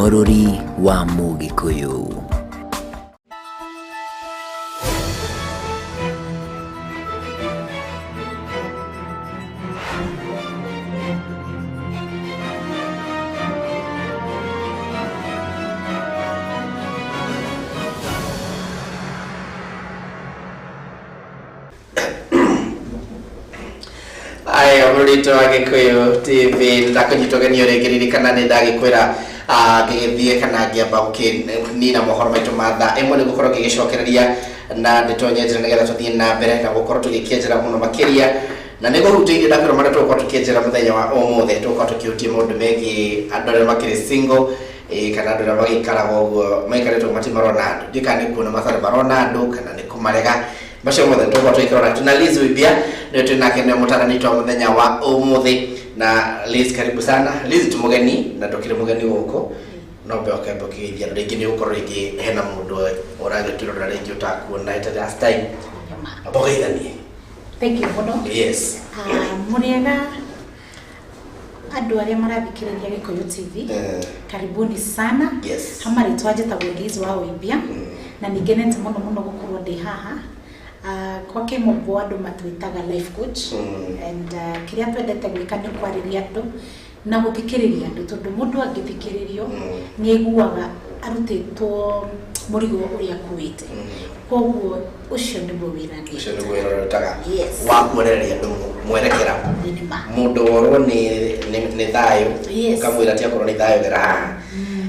Mũrũri wa Mũgĩkũyũ. Aya mũrũritũ wa Gĩkũyũ TV, ndakũnyita ũgeni o rĩngĩ. Ririkana nĩ ndagĩkwĩra ngĩgĩthiĩ kana ngĩamba gũkĩnina mohoro maitũ ma thaa 1 nĩ gũkorwo ngĩgĩcokereria na ndĩtonye njĩra nĩgetha tũthiĩ na mbere na gũkorwo tũgĩkĩenjera mũno makĩria na nĩ kũhutĩirie. Ndakwĩra marĩa tũgũkorwo tũkĩenjera mũthenya wa ũmũthĩ, tũgũkorwo tũkĩhutia maũndũ megiĩ andũ arĩa makĩrĩ single, kana andũ arĩa magĩikaraga ũguo, maikarĩte ũguo matirĩ marona andũ. Ndiũĩ kana nĩ kuona matarĩ marona andũ kana nĩ kũmarega. Macio mothe tũgũkorwo tũgĩkĩrora. Tuna Liz Wibia, nĩwe twĩ nake, nĩwe mũtarani witũ wa mũthenya wa ũmũthĩ. Na Liz, karibu sana. Liz ti mũgeni na ndũkĩrĩ mũgeni gũkũ, no mbe ũkĩambe ũkĩgeithia andũ rĩngĩ, nĩ ũgũkorwo rĩngĩ hena mũndũ ũragĩtwĩrorera rĩngĩ ũtakuona ĩta last time. Amba ũgeithanie. Thank you mũno. Yes. Ah, mũrĩega andũ arĩa marathikĩrĩria Gĩkũyũ TV. Karibuni sana. Ha marĩtwa njĩtagwo Liz wa Ũimbia na nĩ ngenete mũno mũno gũkorwo ndĩ haha. Ah, kwa kĩmombo andũ matwĩtaga life coach and kĩrĩa twendete gwĩka nĩ kwarĩria andũ na gũthikĩrĩria andũ, tondũ mũndũ angĩthikĩrĩrio nĩ aiguaga arutĩtwo mũrigo ũrĩa akuĩte. Koguo ũcio nĩguo wĩra ũcio nĩguo wĩra ũrutaga Yes. wa kuonereria andũ mwerekera. Nĩ ma. Mũndũ worwo nĩ thayũ, ũkamwĩra ti akorwo nĩ thayũ, gera haha.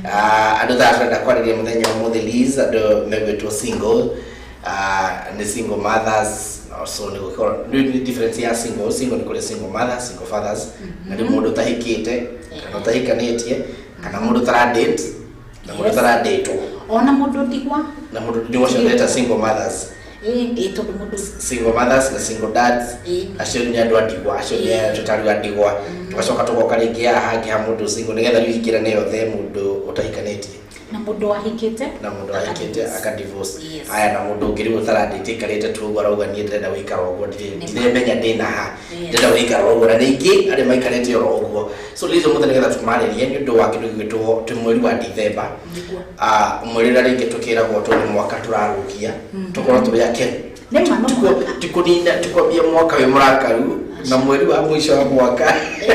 Ah, andũ thaa tũrenda kwarĩria mũthenya ũmũthĩ, Liz, andũ megwĩtwo single, nĩ single mothers also, nĩ gũkorwo nĩ difference ya single. Single nĩ kũrĩ single mothers, single fathers, na nĩ mũndũ ũtahikĩte kana ũtahikanĩtie kana mũndũ ũtaradate na mũndũ ũtaradatwo. Ona mũndũ ndigwa. Na mũndũ ndigwa, ũcio ndeta single mothers. Ĩ tondũ mũndũ Single mothers na single dads, acio nĩ andũ a ndigwa, acio nĩ tũtariũ a ndigwa. Tũgacoka tũgoka rĩngĩ haha hangĩ ha mũndũ single, nĩgetha rĩu ingĩrane yothe, mũndũ ũtahikanĩtie na mũndũ wahikĩte na mũndũ wahikĩte aka divorce. Aya, na mũndũ ũngĩ rĩu ũtaradate, aikarĩte tu ũguo, arauga niĩ ndĩrenda gũikara ũguo, ndiremenya ndĩna ha, ndĩrenda gũikara ũguo. Na ningĩ arĩa maikarĩte oro ũguo. So Liz, ũmũthĩ nĩgetha tũmarĩrie nĩ ũndũ wa kĩndũ gĩgwĩtwo, twĩ mweri wa Dithemba. Mweri ũrĩa rĩngĩ tũkĩragwo tũrĩ mwaka tũrarũgia tũkorwo tũrĩ akenu. Nĩ ma, no mũhaka. Tikũnina tikwambia mwaka wĩ mũrakaru na mweri wa mũico wa mwaka no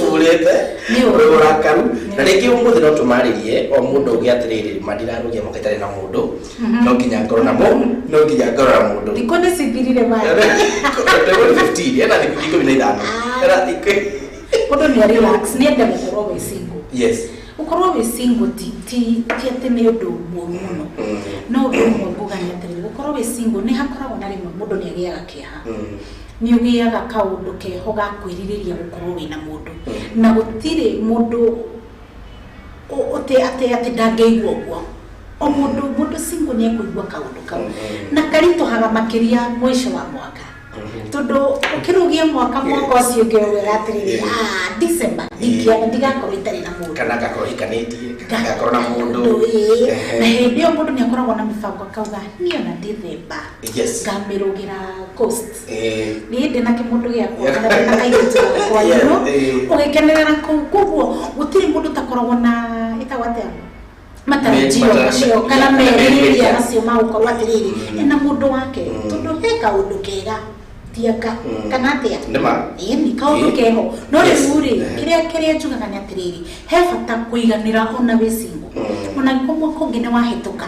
ũburĩte Nĩ ũru. wĩ mũrakaru. Na rĩngĩ ũmũthĩ no tũmarĩrie o mũndũ ũgĩ atĩrĩrĩ, ma ndirarũgia mwaka itarĩ na mũndũ, no nginya ngorwo na mũndũ, no nginya ngorwo na mũndũ. Thikũ nĩ cithirire maya. Ndĩmwe 15, ena thikũ 15. Ah. Ena thikũ. Mũndũ nĩ relax, nĩ ende gũkorwo wĩ single. Gũkorwo wĩ single ti atĩ nĩ ũndũ mũru mũno, no ũndũ ũmwe nguga nĩ atĩrĩrĩ, gũkorwo wĩ single nĩ hakoragwo na rĩmwe mũndũ nĩ agĩaga kĩeha, nĩ ũgĩaga kaũndũ keho ga kwĩrirĩria gũkorwo wĩna mũndũ, na gũtirĩ mũndũ ũtĩ atĩ ndangĩigua ũguo. O mũndũ single nĩ ekũigua kaũndũ kau, na karitũhaga makĩria mũico wa mwaka, tondũ ũkĩrũgia mwaka ũcio ũngĩ ũgera atĩrĩrĩ, ah, December ndingĩaga ndigakorwo itarĩ na mũndũ. Kana ngakorwo hikanĩtie kana ngakorwo na mũndũ. Ĩĩ. Na hĩndĩ ĩyo mũndũ nĩ akoragwo na mĩbango, akauga niĩ ona December ngamĩrũgĩra coast, niĩ ndĩ na kĩmũndũ gĩakwa kana ndĩ na kairĩtu gakwa, ũgĩkenerera kũu. Koguo gũtirĩ mũndũ ũtakoragwo na ĩtagwo atĩa, matarajio macio kana merirĩria macio ma gũkorwo atĩrĩrĩ, ena mũndũ wake, tondũ he kaũndũ kega tiaka kana atĩa. Nĩ ma. Ĩni, kaũndũ keho. No rĩu rĩ, kĩrĩa njugaga nĩ atĩrĩrĩ, he bata kũiganĩra ona wĩ single. Ona angĩkorwo mwaka ũngĩ nĩ wahĩtũka,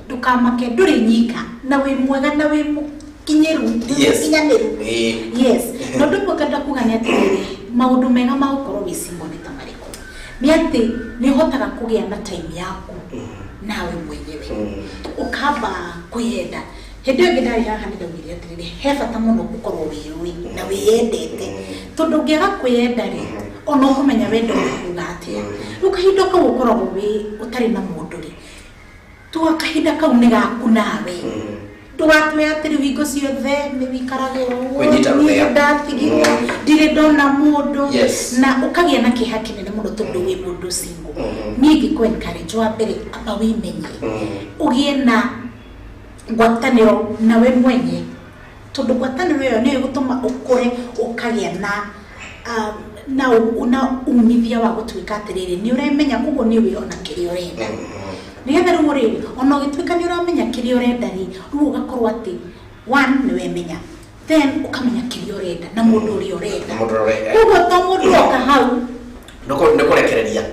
ndũkamake, ndũrĩ nyika, na wĩ mwega na wĩ mũkinyĩru, wĩ mũkinyanĩru. Yes. Na ũndũ ũmwe ngenda kuga nĩ atĩrĩrĩ, maũndũ mega ma gũkorwo wĩ single nĩ ta marĩkũ? Nĩ atĩ nĩ ũhotaga kũgĩa na time yaku nawe mwenyewe, ũkamba kwĩyenda. Hĩndĩ ĩyo ĩngĩ ndarĩ haha nĩ ndaugire atĩrĩrĩ, he bata mũno gũkorwo wĩyũĩ na wĩyendete, tondũ ũngĩaga kwĩyenda rĩ, ona ũkũmenya wendo nĩ kuga atĩa? Rĩu kahinda kau ũkoragwo wĩ ũtarĩ na mũndũ rĩ, tua kahinda kau nĩ gaku nawe, ndũgatue atĩ rĩu hingo ciothe nĩ wĩikarage ũguo, Kwĩnyita niĩ rũthĩa. ndatigirwo, ndirĩ ndona mũndũ, na ũkagĩa na kĩeha kĩnene mũno tondũ wĩ mũndũ single. Niĩ ingĩkũ encourage, wa mbere, amba wĩmenye, ũgĩe na ngwatanĩro nawe mwenye, tondũ ngwatanĩro ĩyo nĩyo ĩgũtũma ũkũre, ũkagĩa na Na umithia wa gũtuĩka atĩrĩrĩ, nĩ ũremenya, koguo nĩ ũĩ ona kĩrĩa ũrenda, nĩgetha rĩu rĩ, ona ũgĩtuĩka nĩ ũramenya kĩrĩa ũrenda rĩ, rĩu ũgakorwo atĩ one, nĩ wemenya, then ũkamenya kĩrĩa ũrenda na mũndũ ũrĩa ũrenda. Mũndũ ũrĩa ũrenda. Koguo to mũndũ oka hau. Nĩ kũrekereria.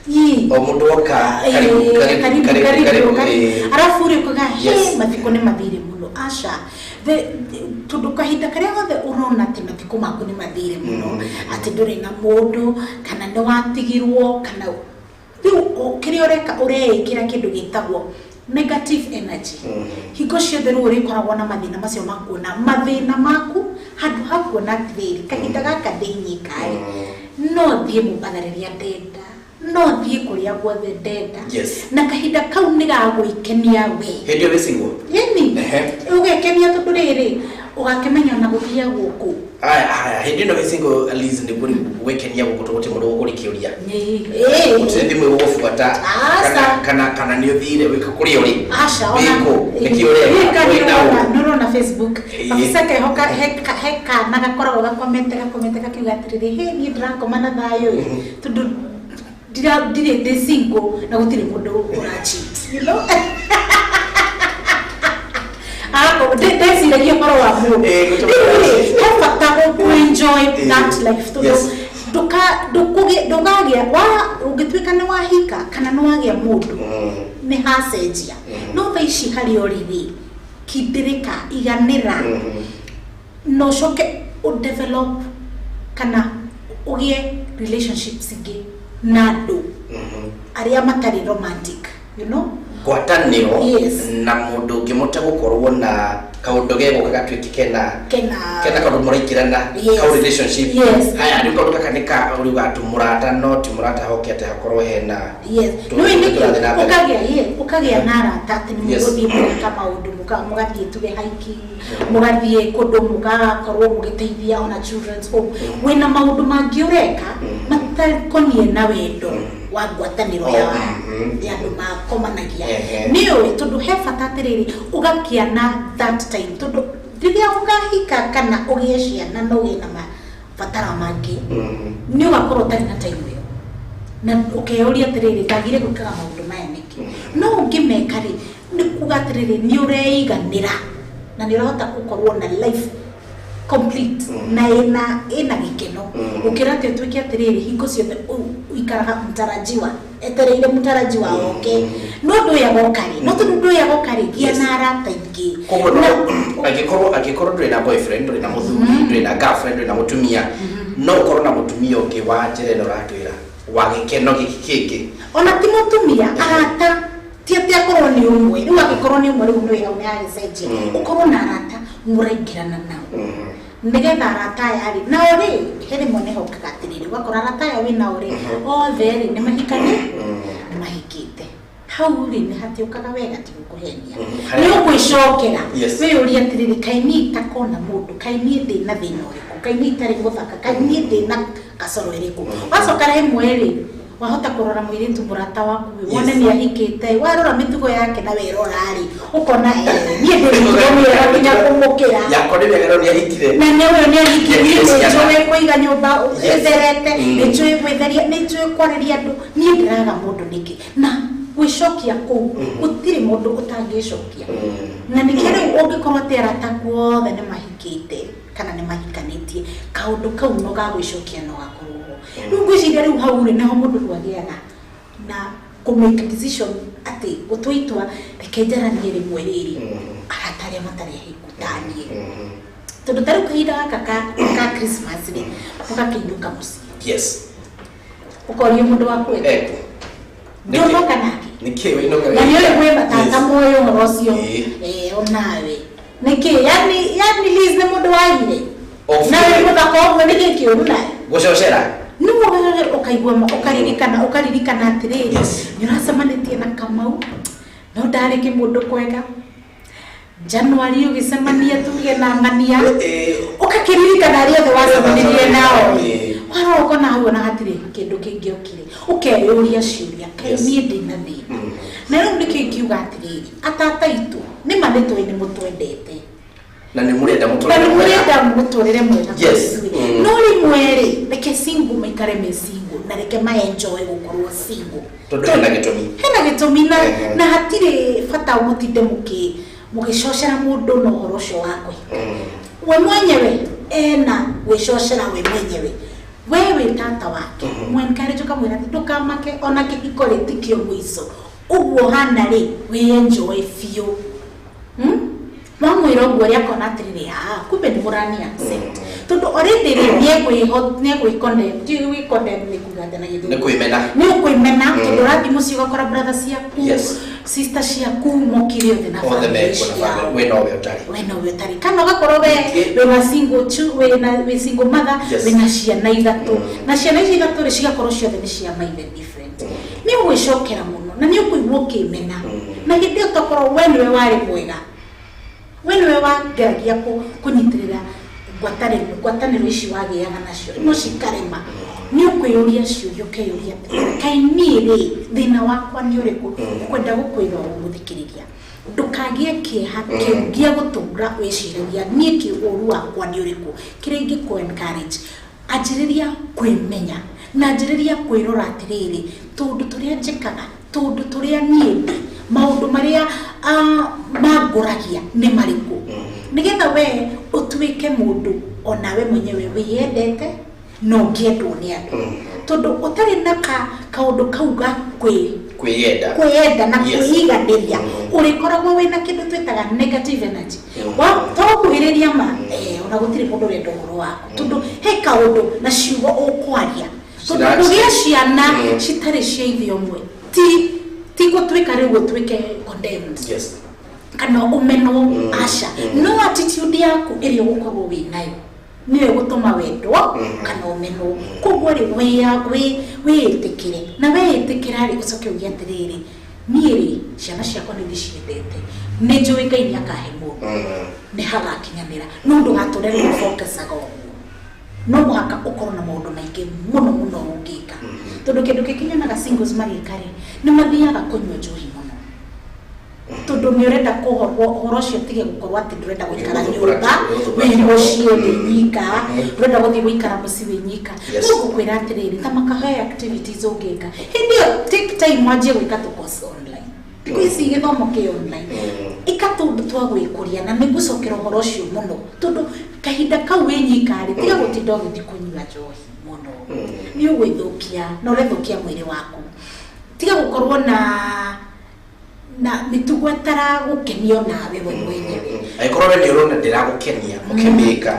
Ii. O mũndũ oka, karibu, karibu, karibu, karibu, karibu, karibu, karibu. Arabu rĩ, ũkauga, he mathiko nĩ mathire mũno. Aca. Tondũ kahinda karĩa gothe ũrona atĩ mathiko maku nĩ mathire mũno, atĩ ndũrĩ na mũndũ, kana nĩ watigirwo, kana rĩu kĩrĩa ũreka, ũreĩkĩra kĩndũ gĩtagwo negative energy. Hingo ciothe rĩu ũrĩkoragwo na mathĩna macio makuona mathĩna maku, handũ ha kuona atĩrĩrĩ, kahinda gaka ndĩ nyika-rĩ, no thiĩ Mombatha rĩrĩa ndenda, no thiĩ kũrĩa guothe ndenda. Na kahinda kau nĩ gagwĩkenia we. Hĩndĩ ĩyo wĩ single. Yani ũgekenia, tondũ rĩrĩ, ũgakĩmenya ona gũthiagwo kũ. Aya, aya, hĩndĩ ĩno wĩ single, Liz, nĩ gwĩkenia gũkũ tũgũtirĩ mũndũ gũkũria kĩũria, gũtirĩ thimũ ĩgũgũbuata. Aca. Kana nĩ ũthire wĩka kũrĩa ũrĩ. Aca, ona Wĩkũ? Nĩkĩ ũreka? Wĩna ũ? Nĩ ũrona Facebook, kabica keho he kana gakoragwo gakomete gakiuga atĩrĩrĩ, "He, niĩ ndĩrakoma na thayũ ĩ, tondũ ndirĩ, ndĩ single na gũtirĩ mũndũ ũra cheat." Ako, ndeciragia ũhoro wa mũndũ. Gũtirĩ Rĩu mũndũ rĩ, ũra-cheat. He bata gũ enjoy that life, tondũ ndũkagĩa wa ũngĩtuĩka nĩ wahika kana nĩ wagĩa mũndũ, nĩ hacenjia. No thaa ici harĩa ũrĩ rĩ, kindĩrĩka, iganĩra, na ũcoke ũdevelop kana ũgĩe relationships ingĩ na andũ arĩa matarĩ romantic. Ngwatanĩro na mũndũ ũngĩ mũtegũkorwo na kaũndũ gegũka gatuĩke kena kena kena kaũndũ mũraingĩrana, kau relationship. Haya, rĩu kaũndũ gaka nĩ ka ũriuga atĩ mũrata, no ti mũrata, hoke atĩ hakorwo hena Yes, nĩ nĩkĩ tũrathiĩ na mbere. Ũkagĩa, yes, ũkagĩa na arata atĩ nĩ mũgũthiĩ mũgeka maũndũ, mũgathiĩ tuge hiking, mũgathiĩ kũndũ, mũgakorwo mũgĩteithia ona children's home, wĩna maũndũ mangĩ ũreka matakoniĩ na wendo wa ngwatanĩro ya ya andũ makomanagia. Nĩ ũĩ, tondũ he bata atĩrĩrĩ, ũgakĩa na that time, tondũ rĩrĩa ũkahika kana ũgĩe ciana na ũgĩe na mabatara mangĩ, nĩ ũgakorwo ũtarĩ na time ĩyo, na ũkeyũria atĩrĩrĩ, ndagire gwĩkaga maũndũ maya nĩkĩ? No ũngĩmeka rĩ, nĩ kuga atĩrĩrĩ, nĩ ũreiganĩra na nĩ ũrahota gũkorwo na life complete na ĩna gĩkeno, gũkĩra atĩ ũtuĩke atĩrĩrĩ, hingo ciothe ũikaraga mtarajiwa, etereire mtarajiwa oke, no ndũĩ agoka rĩ, no tondũ ndũĩ agoka rĩ, gĩa na arata aingĩ. Koguo angĩkorwo ndũrĩ na boyfriend, ndũrĩ na mũthuri, ndũrĩ na girlfriend, ndũrĩ na mũtumia, no ũkorwo na mũtumia ũngĩ wa njĩra ĩno ũratwĩra wa gĩkeno gĩkĩ kĩngĩ. Ona ti mũtumia, arata, ti atĩ akorwo nĩ ũmwe. Rĩu angĩkorwo nĩ ũmwe, rĩu nĩ hau nĩ agĩcenjia. Ũkorwo na arata mũraingĩrana nao, nĩgetha arata aya rĩ, nao rĩ, he rĩmwe nĩ hokaga atĩrĩrĩ, ũgakora arata aya wĩ nao rĩ, othe rĩ, nĩ mahikani, nĩ mahikĩte. Hau rĩ, nĩ hatiũkaga wega, ti gũkũhenia. Nĩ ũgwĩcokera, wĩyũrie atĩrĩrĩ, kaĩ niĩ itakona mũndũ? Kaĩ niĩ ndĩ na thĩna ũrĩkũ? Kaĩ niĩ itarĩ mũthaka? Kaĩ niĩ ndĩ na gacoro ĩrĩkũ? Wacoka rĩmwe rĩ, wahota kũrora mũirĩtu mũrata waku ĩ, wone nĩ ahikĩte, warora mĩtugo yake na werora rĩ, ũkona, niĩ ndĩ mĩtugo mĩega nginya kũmũkĩra. Yakwa nĩ mĩega, no nĩ ahikire. Na nĩ ũyũ nĩ ahikire, niĩ Yes, nĩ ciana. njũĩ kũiga nyũmba ĩtherete, nĩ njũĩ gwĩtheria, nĩ njũĩ kwarĩria andũ, niĩ ndĩraga mũndũ nĩkĩ? Na gwĩcokia kũu, gũtirĩ mũndũ ũtangĩcokia. Na nĩkĩo rĩu ũngĩkorwo atĩ arata aku othe nĩ mahikĩte kana nĩ mahikanĩtie, kaũndũ kau no gagwĩcokia, no gakorwo ho. Rĩu ngwĩciria rĩu hau rĩ, nĩho mũndũ rĩu agĩaga na kũ make decision atĩ gũtua itua, reke njaranie rĩmwe rĩrĩ arata arĩa matarĩ ahiku taniĩ, tondũ ta rĩu kahinda gaka ka Christmas rĩ, ũgakĩinũka mũciĩ, ũkoria mũndũ waku ĩ, Eko. ndũnoka nake? Nĩkĩ wĩinũka? Na nĩ ũrĩ gwĩ matata moyo ũhoro ũcio. Onawe nĩkĩ? Yani Liz nĩ mũndũ wagire Of na wĩ mũthaka ũguo, nĩkĩ kĩũru nawe? Gũcocera. Nĩ ũgaga ũkaigua ũkaririkana atĩrĩrĩ, nĩ ũracemanĩtie na Kamau, no ndarĩ kĩmũndũ kwega January, ũgĩcemania tuge na ng'ania, ũgakĩririkana arĩa othe wacemanirie nao. Warora ũkona hau ona hatirĩ kĩndũ kĩngĩokire, ũkeyũria ciũria, kaĩ niĩ ndĩ na thĩna? Na rĩu nĩkĩo ingiuga atĩrĩrĩ, atata itũ, nĩ ma nĩ tũĩ nĩ mũtwendete Na nĩ mũrenda na mũtũrĩre nĩ mwega. mũrenda mũtũrĩre mwega kũrĩ ithuĩ. No rĩmwe rĩ, reke single maikare me single na reke ma enjoy gũkorwo single. Tondũ hena gĩtũmi. Hena gĩtũmi na na hatirĩ bata mũtinde mũgĩcocera mũndũ na ũhoro ũcio wa kũhika. We mwenyewe ena gwĩcocera we mwenyewe. We wĩ tata wake, mũ encourage, ũkamwĩra atĩ ndũkamake, ona kĩhiko rĩ tikĩo mũico. Ũguo hana rĩ, wĩ enjoy biũ. Wamwĩra ũguo rĩ, akona atĩrĩrĩ, ah, kumbe nĩ mũrani accept, tondũ already rĩ nĩegwĩ condemn. Ndiũĩ gwĩ condemn nĩ kuga atĩa na Gĩthũngũ. Nĩ kwĩmena. Nĩ ũkwĩmena, tondũ ũrathiĩ mũciĩ ũgakora brother ciaku, sister ciaku mokire othe na othe family mekuo na ciao. Family we nowe ũtarĩ. We nowe ũtarĩ, kana ũgakorwo we wĩna single two, wĩna wĩ single mother, wĩna ciana ithatũ, na ciana icio ithatũ rĩ, cigakorwo ciothe nĩ cia maithe different. Nĩ ũgwĩcokera mũno na nĩ ũkũigua ũkĩmena, na hĩndĩ ĩyo tokorwo we nĩwe warĩ mwega, we nĩwe wageragia kũnyitĩrĩra ngwatanĩro ici wagĩaga nacio, no cikarema. Nĩ ũkwĩyũria ciũria, ũkeyũria atĩrĩrĩ, kaĩ niĩ rĩ, thĩna wakwa nĩ ũrĩkũ? Kwenda gũkwĩra ũũ, mũthikĩrĩria, ndũkagĩe kĩeha kĩu gĩa gũtũra wĩciragia niĩ kĩ ũru wakwa nĩ ũrĩkũ. Kĩrĩa ingĩkũ encourage, anjĩrĩria kwĩmenya na anjĩrĩria kwĩrora atĩrĩrĩ, tũndũ tũrĩa njĩkaga, tũndũ tũrĩa niĩ ndĩ, maũndũ marĩa mangũragia nĩ marĩkũ, nĩgetha we ũtuĩke mũndũ onawe mwenyewe wĩyendete na ũngĩendwo nĩ andũ, tondũ ũtarĩ na kaũndũ kau ga kwĩ kwĩyenda, kwĩyenda na kwĩiganĩria, ũrĩkoragwo wĩna kĩndũ twĩtaga negative energy. Twakuhĩrĩria ma ona gũtirĩ mũndũ ũrenda ũhoro waku, tondũ he kaũndũ na ciugo ũkwaria, tondũ kũgĩa ciana citarĩ cia ithe ũmwe ti gũtuĩka rĩu ũtuĩke condemned kana ũmenwo, aca. No attitude yaku ĩrĩa ũgũkorwo wĩ nayo nĩyo ĩgũtũma wendwo kana ũmenwo. Koguo rĩ, wĩĩtĩkĩre, na weyĩtĩkĩra rĩ, ũcoke uge atĩrĩrĩ, niĩ rĩ, ciana ciakwa nĩ ndĩciendete, nĩ njũĩ Ngai nĩ akahe mũndũ, nĩ hagakinyanĩra. No ndũgatũre rĩu focusaga ũguo. No mũhaka ũkorwo na maũndũ maingĩ mũno mũno ũngĩka, tondũ kĩndũ kĩngĩ nyonaga singles magĩka rĩ, nĩ mathiaga kũnyua njohi mũno, tondũ nĩ ũrenda kũhorwo ũhoro ũcio, tige gũkorwo atĩ ndũrenda gũikara nyũmba wĩ mũciĩ wĩ nyika, ndũrenda gũthiĩ gũikara mũciĩ wĩ nyika. No ngũkwĩra atĩrĩrĩ, ta makahe activities ũngĩka hĩndĩ ĩyo, take time wanjie gwĩka tũ course online. Thikũ ici gĩthomo kĩ online. Ĩka tũndũ twa gwĩkũria, na nĩ ngũcokera ũhoro ũcio mũno, tondũ kahinda kau wĩ nyika rĩ, tiga gũtinda ũgĩthiĩ kũnyua njohi mũno, nĩ ũgwĩthũkia na ũrethũkia mwĩrĩ waku. Tiga gũkorwo na mĩtugo ĩtaragũkenio nawe we mwenyewe. Angĩkorwo we nĩ ũrona ndĩragũkenia ũkĩmĩka,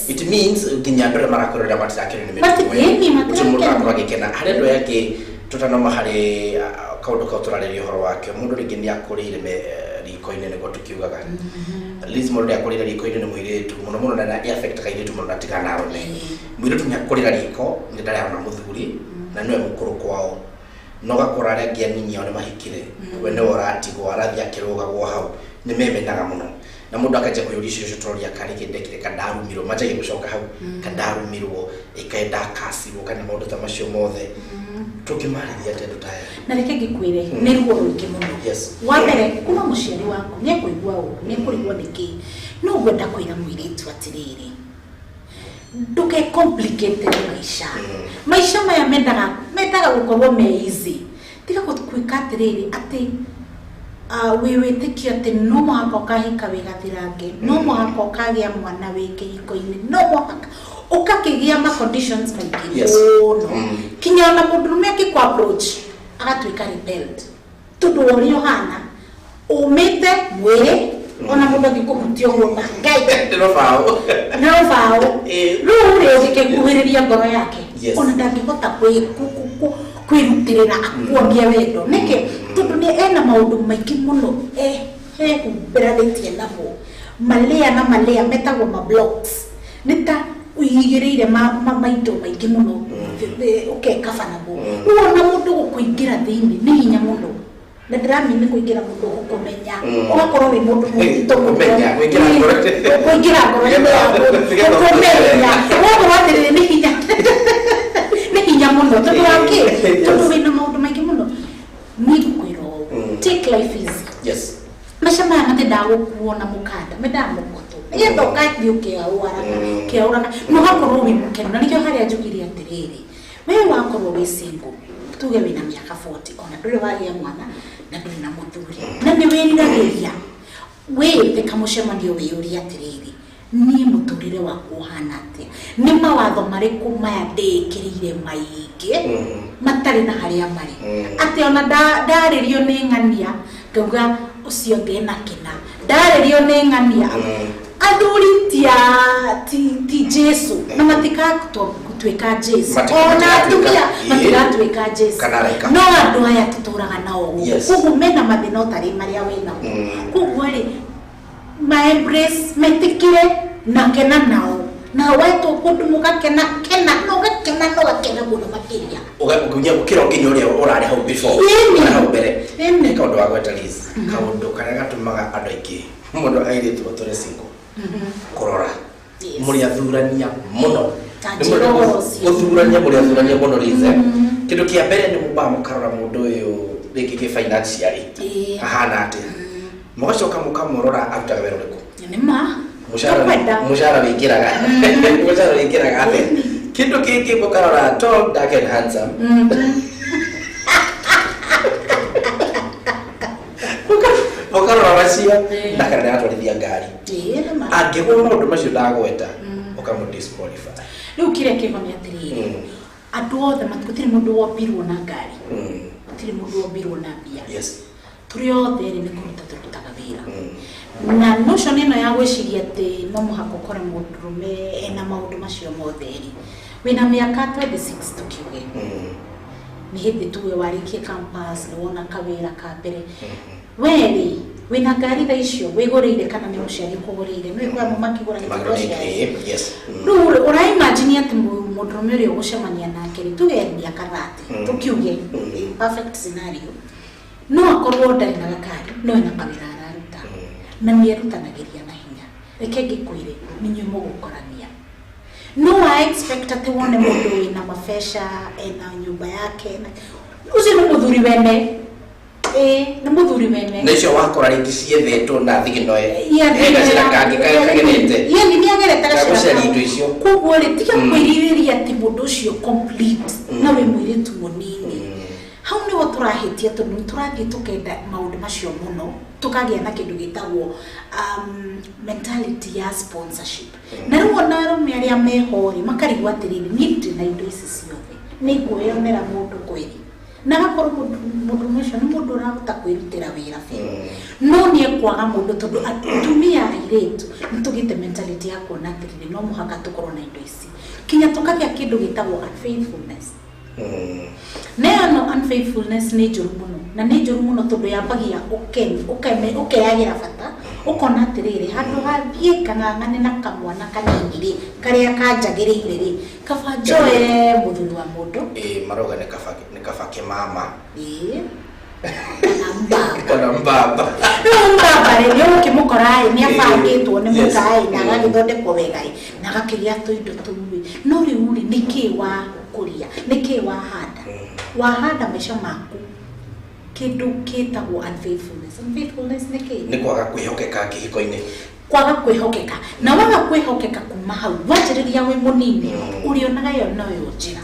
it means nginya andũ arĩa marakwĩrorera matirakenio nĩ mĩtugo ĩyo. Ĩni, Gũtirĩ mũndũ matirakena. ũrakorwo agĩkena harĩ andũ aya angĩ. Tũtanoma harĩ kaũndũ kau tũrarĩria ũhoro wakĩo, mũndũ rĩngĩ nĩ akũrĩire riko-inĩ, nĩguo tũkiugaga. Liz, mũndũ nĩ akũrĩire riko-inĩ, nĩ mũirĩtu mũno mũno, na nĩ affect kairĩtu mũno na tigana arũme. Mũirĩtu nĩ akũrĩra riko, nĩ ndarĩ arona mũthuri na nĩwe mũkũrũ kwao, na ũgakora arĩa angĩ anini ao nĩ mahikire, we nĩwe ũratigwo, arathiĩ akĩrũgagwo hau. Nĩ memenaga mũno, na mũndũ akanjia kwĩyũria ciũria icio tũroria, karĩ kĩ ndekire, kandarumirwo, manjagia gũcoka hau, kandarumirwo, ĩkaĩ ndakacirwo, kana maũndũ ta macio mothe. Tũngĩmarĩria atĩa andũ ta aya? Na reke ngĩkwĩre, nĩ ruo rũingĩ mũno. Wa mbere, kuma mũciari waku nĩ ekũigua ũũ, nĩ ekũrigwo nĩkĩ. No ngwenda kwĩra mũirĩtu atĩrĩrĩ, ndũke complicate maica. Maica maya mendaga gũkorwo me easy. Tiga gwĩka atĩrĩrĩ, atĩ wĩ wĩtĩkio atĩ no mũhaka ũkahika wĩ gathirange, no mũhaka ũkagĩa mwana wĩ kĩhiko-inĩ, no mũhaka ũkakĩgĩa ma conditions maingĩ mũno, kinya ona mũndũrũme akĩkũ approach agatuĩka repelled, tondũ wa ũrĩa ũhana, ũmĩte mwĩrĩ, ona mũndũ angĩkũhutia ũguo ma Ngai. Nĩ rũbaũ. Nĩ rũbaũ. Rĩu rĩ, ũngĩkĩkuhĩrĩria ngoro yake, ona ndangĩhota kwĩrutĩrĩra akuonie wendo. Nĩkĩ? Tondũ nĩ ena maũndũ maingĩ mũno ehumbĩranĩtie namo, malĩa na malĩa metagwo ma blocks, nĩ ta ũigĩrĩire maindo maingĩ mũno, ũkekaba namo. Rĩu ona mũndũ gũkũingĩra thĩinĩ nĩ hinya mũno, na ndĩramini kũingĩra mũndũ gũkũmenya, ũgakorwo wĩ mũndũ mũritũ mũno. Kũmenya, kũingĩra ngoro. Kũingĩra ngoro-inĩ yaku, gũkũmenya, ũgakorwo atĩrĩrĩ, nĩ hinya mũno. Tondũ wa kĩ? Tondũ wĩna maũndũ maingĩ mũno. Niĩ ngũkwĩra ũũ, take life easy. Maica maya matendaga gũkuo na mũkanda, mendaga mũkoto. Nĩgetha ũgathiĩ ũkĩaũraga ũkĩaũraga na ũgakorwo wĩ mũkenu. Na nĩkĩo harĩa njugire atĩrĩrĩ, we wakorwo wĩ single, tuge wĩna mĩaka 40, ona ndũrĩ wagĩa mwana na ndũrĩ na mũthuri na nĩ wĩriragĩria, wĩte kamũcemanio wĩyũrie atĩrĩrĩ, niĩ mũtũrĩre wakwa ũhana atĩa? Nĩ mawatho marĩkũ maya ndĩĩkĩrĩire maingĩ matarĩ na harĩa marĩ, atĩ ona ndarĩrio nĩ ng'ania ngauga ũcio ũngĩ ena kĩna, ndarĩrio nĩ ng'ania? Athuri ti Jesu na matikatuĩka Jesu. Ona atumia matigatuĩka Jesu. Kana araika. No andũ aya tũtũraga nao gũkũ, koguo mena mathĩna ũtarĩ marĩa wĩnamo. Koguo rĩ, ma embrace, metĩkĩre na kena nao, na wetwo kũndũ mũgakena kena na ũgakena na ũgakena mũno makĩria. Ũgakinya gũkĩra nginya ũrĩa ũrarĩ hau before. Ũrĩ hau mbere. Nĩ kaũndũ wa gweta, Liz, kaũndũ karĩa gatũmaga andũ aingĩ mũno airĩtu matũre single, kũrora mũrĩ athurania mũno. Ta Nĩ njĩra mũrĩ ũhoro ũcio. Gũthurania, mũrĩ athurania mũno, Liz, eh? Kĩndũ kĩa mbere nĩ mũmbaga mũkarora mũndũ ũyũ rĩngĩ kĩ financially ahana atĩa, mũgacoka mũkamũrora arutaga wĩra ũrĩkũ. Nĩ ma. Mũcara. Tũkwenda. Mũcara wĩingĩraga atĩa. Kĩndũ kĩngĩ mũkarora tall, dark and handsome. Mũkarora macio na kana nĩaratwarithia ngari. Ĩĩ, nĩ ma. Angĩgwo maũndũ macio ndagweta, ũkamũ disqualify. Rĩu kĩrĩa kĩho nĩ atĩrĩrĩ, andũ othe gũtirĩ mũndũ wombirwo na ngari, gũtirĩ mũndũ wombirwo na mbia. Tũrĩ othe rĩ, nĩ kũruta tũrutaga wĩra. Na notion ĩno ya gwĩciria atĩ no mũhaka ũkore mũndũrũme ena maũndũ macio mothe rĩ, wĩna mĩaka 26 tũkiuge, nĩ hĩndĩ tuge warĩkie campus, nĩ wona kawĩra ka mbere, we rĩ, wĩna ngari thaa icio wĩgũrĩire kana nĩ mũciari ũkũgũrĩire? Nĩ wĩkũra makĩgũra nĩ aciari. Rĩu rĩ, ũraimagine atĩ mũndũrũme ũrĩa ũgũcemania nake rĩ, tuge mĩaka 30, tũkiuge in perfect scenario, no akorwo ndarĩ na gakari no ena kawĩra araruta na nĩ erutanagĩria na hinya. Reke ngĩkwĩre, nĩ inyuĩ mũgũkorania. No I expect atĩ wone mũndũ wĩna mabeca, ena nyũmba yake, ũcio nĩ mũthuri wene. Ĩĩ, nĩ mũthuri wene. Na icio wakora rĩngĩ ciethetwo na thigino he gacĩra kangĩ kagerete. Yani nĩ agerete Ga gacĩra gũcaria kau. Indo icio. Koguo rĩ, tiga kwĩrirĩria atĩ mũndũ ũcio complete na wĩ mũirĩtu mũnini. Hau nĩho tũrahĩtia, tondũ nĩ tũrathiĩ tũkenda maũndũ macio mũno, tũkagĩa na kĩndũ gĩtagwo mentality ya sponsorship. Na rĩu ona arũme arĩa meho rĩ, makarigwo atĩrĩrĩ, niĩ ndĩ na indo ici ciothe, nĩ ngwĩyonera mũndũ kweri? Na agakorwo mũndũ ũcio nĩ mũndũ ũrahota kwĩrutĩra wĩra biũ, no nĩ ekwaga mũndũ, tondũ atumia airĩtu nĩ tũgĩte mentality ya kuona atĩrĩrĩ, no mũhaka tũkorwo na indo ici, kinya tũkagĩa kĩndũ gĩtagwo unfaithfulness. Na ĩyo no unfaithfulness nĩ njũru mũno, na nĩ njũru mũno tondũ yambagia ũkeyagĩra bata, ũkona atĩrĩrĩ, handũ hathiĩ kang'ang'ane na kamwana kanini rĩ, karĩa kanjagĩrĩire rĩ, kaba njoe mũthuri wa mũndũ. Ĩĩ, marauga nĩ kaba kĩmama. Ĩĩ, kana mbaba. Kana mbaba. Rĩu mbaba rĩ, nĩ ũgũkĩmũkora ĩ, nĩ abangĩtwo nĩ mũkaĩ na agagĩthondekwo wega ĩ, na agakĩgĩa tũindo tũu ĩ, no rĩu rĩ, nĩkĩ wakũria? Nĩkĩ wahanda? Wahanda maica maku kĩndũ kĩtagwo unfaithfulness. Unfaithfulness nĩ kĩ? Nĩ kwaga kwĩhokeka kĩhiko-inĩ. Kwaga kwĩhokeka. Na waga kwĩhokeka, kuma hau wanjĩrĩria wĩ mũnini, ũrĩonaga ĩyo noyo njĩra,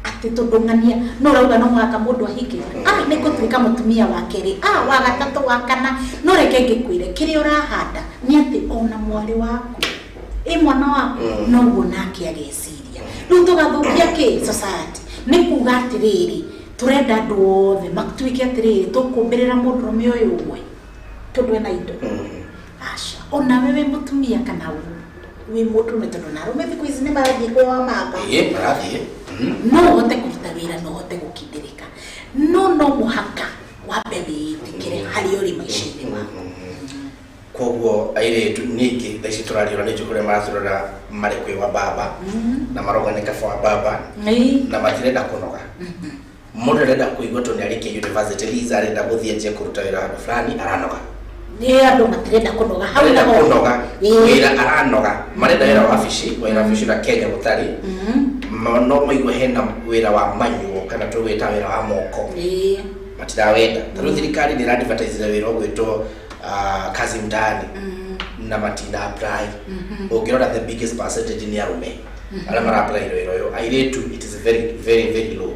atĩ tondũ ng'ania no ũrauga no mũhaka mũndũ ahike, ah, nĩ ngũtuĩka mũtumia wa kerĩ, ah, wa gatatũ, wa kana. No reke ngĩkwĩre, kĩrĩa ũrahanda nĩ atĩ ona mwarĩ waku, ĩ mwana waku, noguo nake ageciria. Rĩu tũgathũkia kĩ society, nĩ kuga atĩrĩrĩ, tũrenda andũ othe matuĩke atĩrĩrĩ, tũkũmbĩrĩra mũndũrũme ũyũ ũmwe tondũ ena indo. Aca, onawe wĩ mũtumia kana wĩ mũndũrũme, tondũ na arũme thikũ ici nĩ marathiĩ kwĩ wa mamba. Ĩĩ, marathiĩ. No ũhote kũruta wĩra na ũhote gũkindĩrĩka, no mũhaka wambe wĩĩtĩkĩre harĩa ũrĩ maica-inĩ maku. Koguo airĩtu ningĩ thaa ici tũrariũra nĩ njũkũrĩa maratũrora marĩ kwĩ wa baba na marauga nĩ kaba wa baba na matirenda kũnoga. Mũndũ arenda kũigua tondũ nĩ arĩkia university, Liza, arenda gũthiĩ anjie kũruta wĩra handũ fulani, aranoga. Nĩ andũ matirenda kũnoga hau Arenda naho. kũnoga wĩra, aranoga. Marenda wĩra wa wabici, wĩra wabici na Kenya gũtarĩ. No maigue hena wĩra wa manyuo kana tũgwĩta wĩra wa moko, matirawenda. Ta rĩu thirikari nĩ ĩradvertise wĩra ũgwĩtwo kazi mtaani. Na matina apply. Ũngĩrora, the biggest percentage nĩ arũme arĩa mara apply wĩra ũyũ. Airĩtu, it is very, very, very low.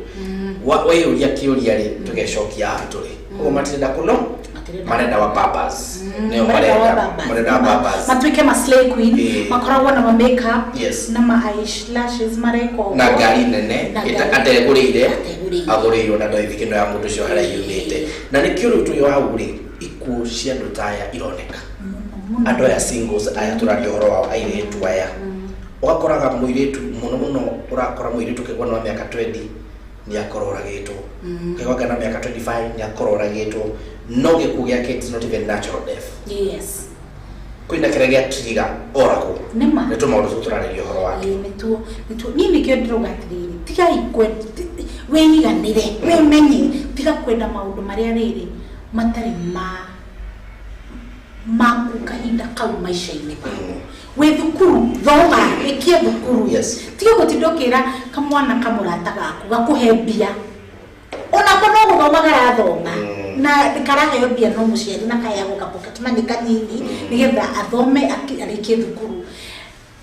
Weyũria kĩũria rĩ, tũgecokia haha tũrĩ ũguo, matirenda kũno. Matirenda. Marenda wa babas nĩo. Marenda wa Marenda babas. marenda wa babas. Matuĩke ma slay queen. Makoragwo na ma makeup na ma eyelashes mareka ũguo. Na ngari nene. Na ngari. Ategũrĩire. Ategũrĩire. Agũrĩirwo na ndoithi kĩno ya mũndũ ũcio harĩa yumĩte. Na nĩkĩo rĩu tũrĩ hau rĩ, ikuũ cia andũ ta aya ironeka. Mũno. Andũ aya singles aya tũraria ũhoro wao, airĩtu aya, ũgakoraga mũirĩtu mũno mũno, ũrakora mũirĩtu ũkĩgwa na wa mĩaka 20 nĩ akorwo oragĩtwo, ũkĩgwa na mĩaka 25 nĩ akorwo oragĩtwo, no gĩkuũ gĩake, it's not even natural death. Kwĩna kĩrĩa gĩa trigger oragwo. Nĩma. Nĩ tũmaũndũ tũu tũrarĩria ũhoro wake. Ĩĩ, nĩtuo niĩ nĩkĩo ndĩrauga atĩrĩrĩ, tigai wĩiganĩre, wĩmenye, tiga kwenda maũndũ marĩa rĩrĩ matarĩ ma maku kahinda kau maica-inĩ maku. Wĩ thukuru, thoma, ĩkia thukuru. Tiga gũtinda ũkĩra kamwana kamũrata gaku gakũhe mbia, onako no gũthoma karathoma. Na karaheo mbia no mũciari na kaheagwo ka pocket money kanini nĩgetha athome, arĩkie thukuru.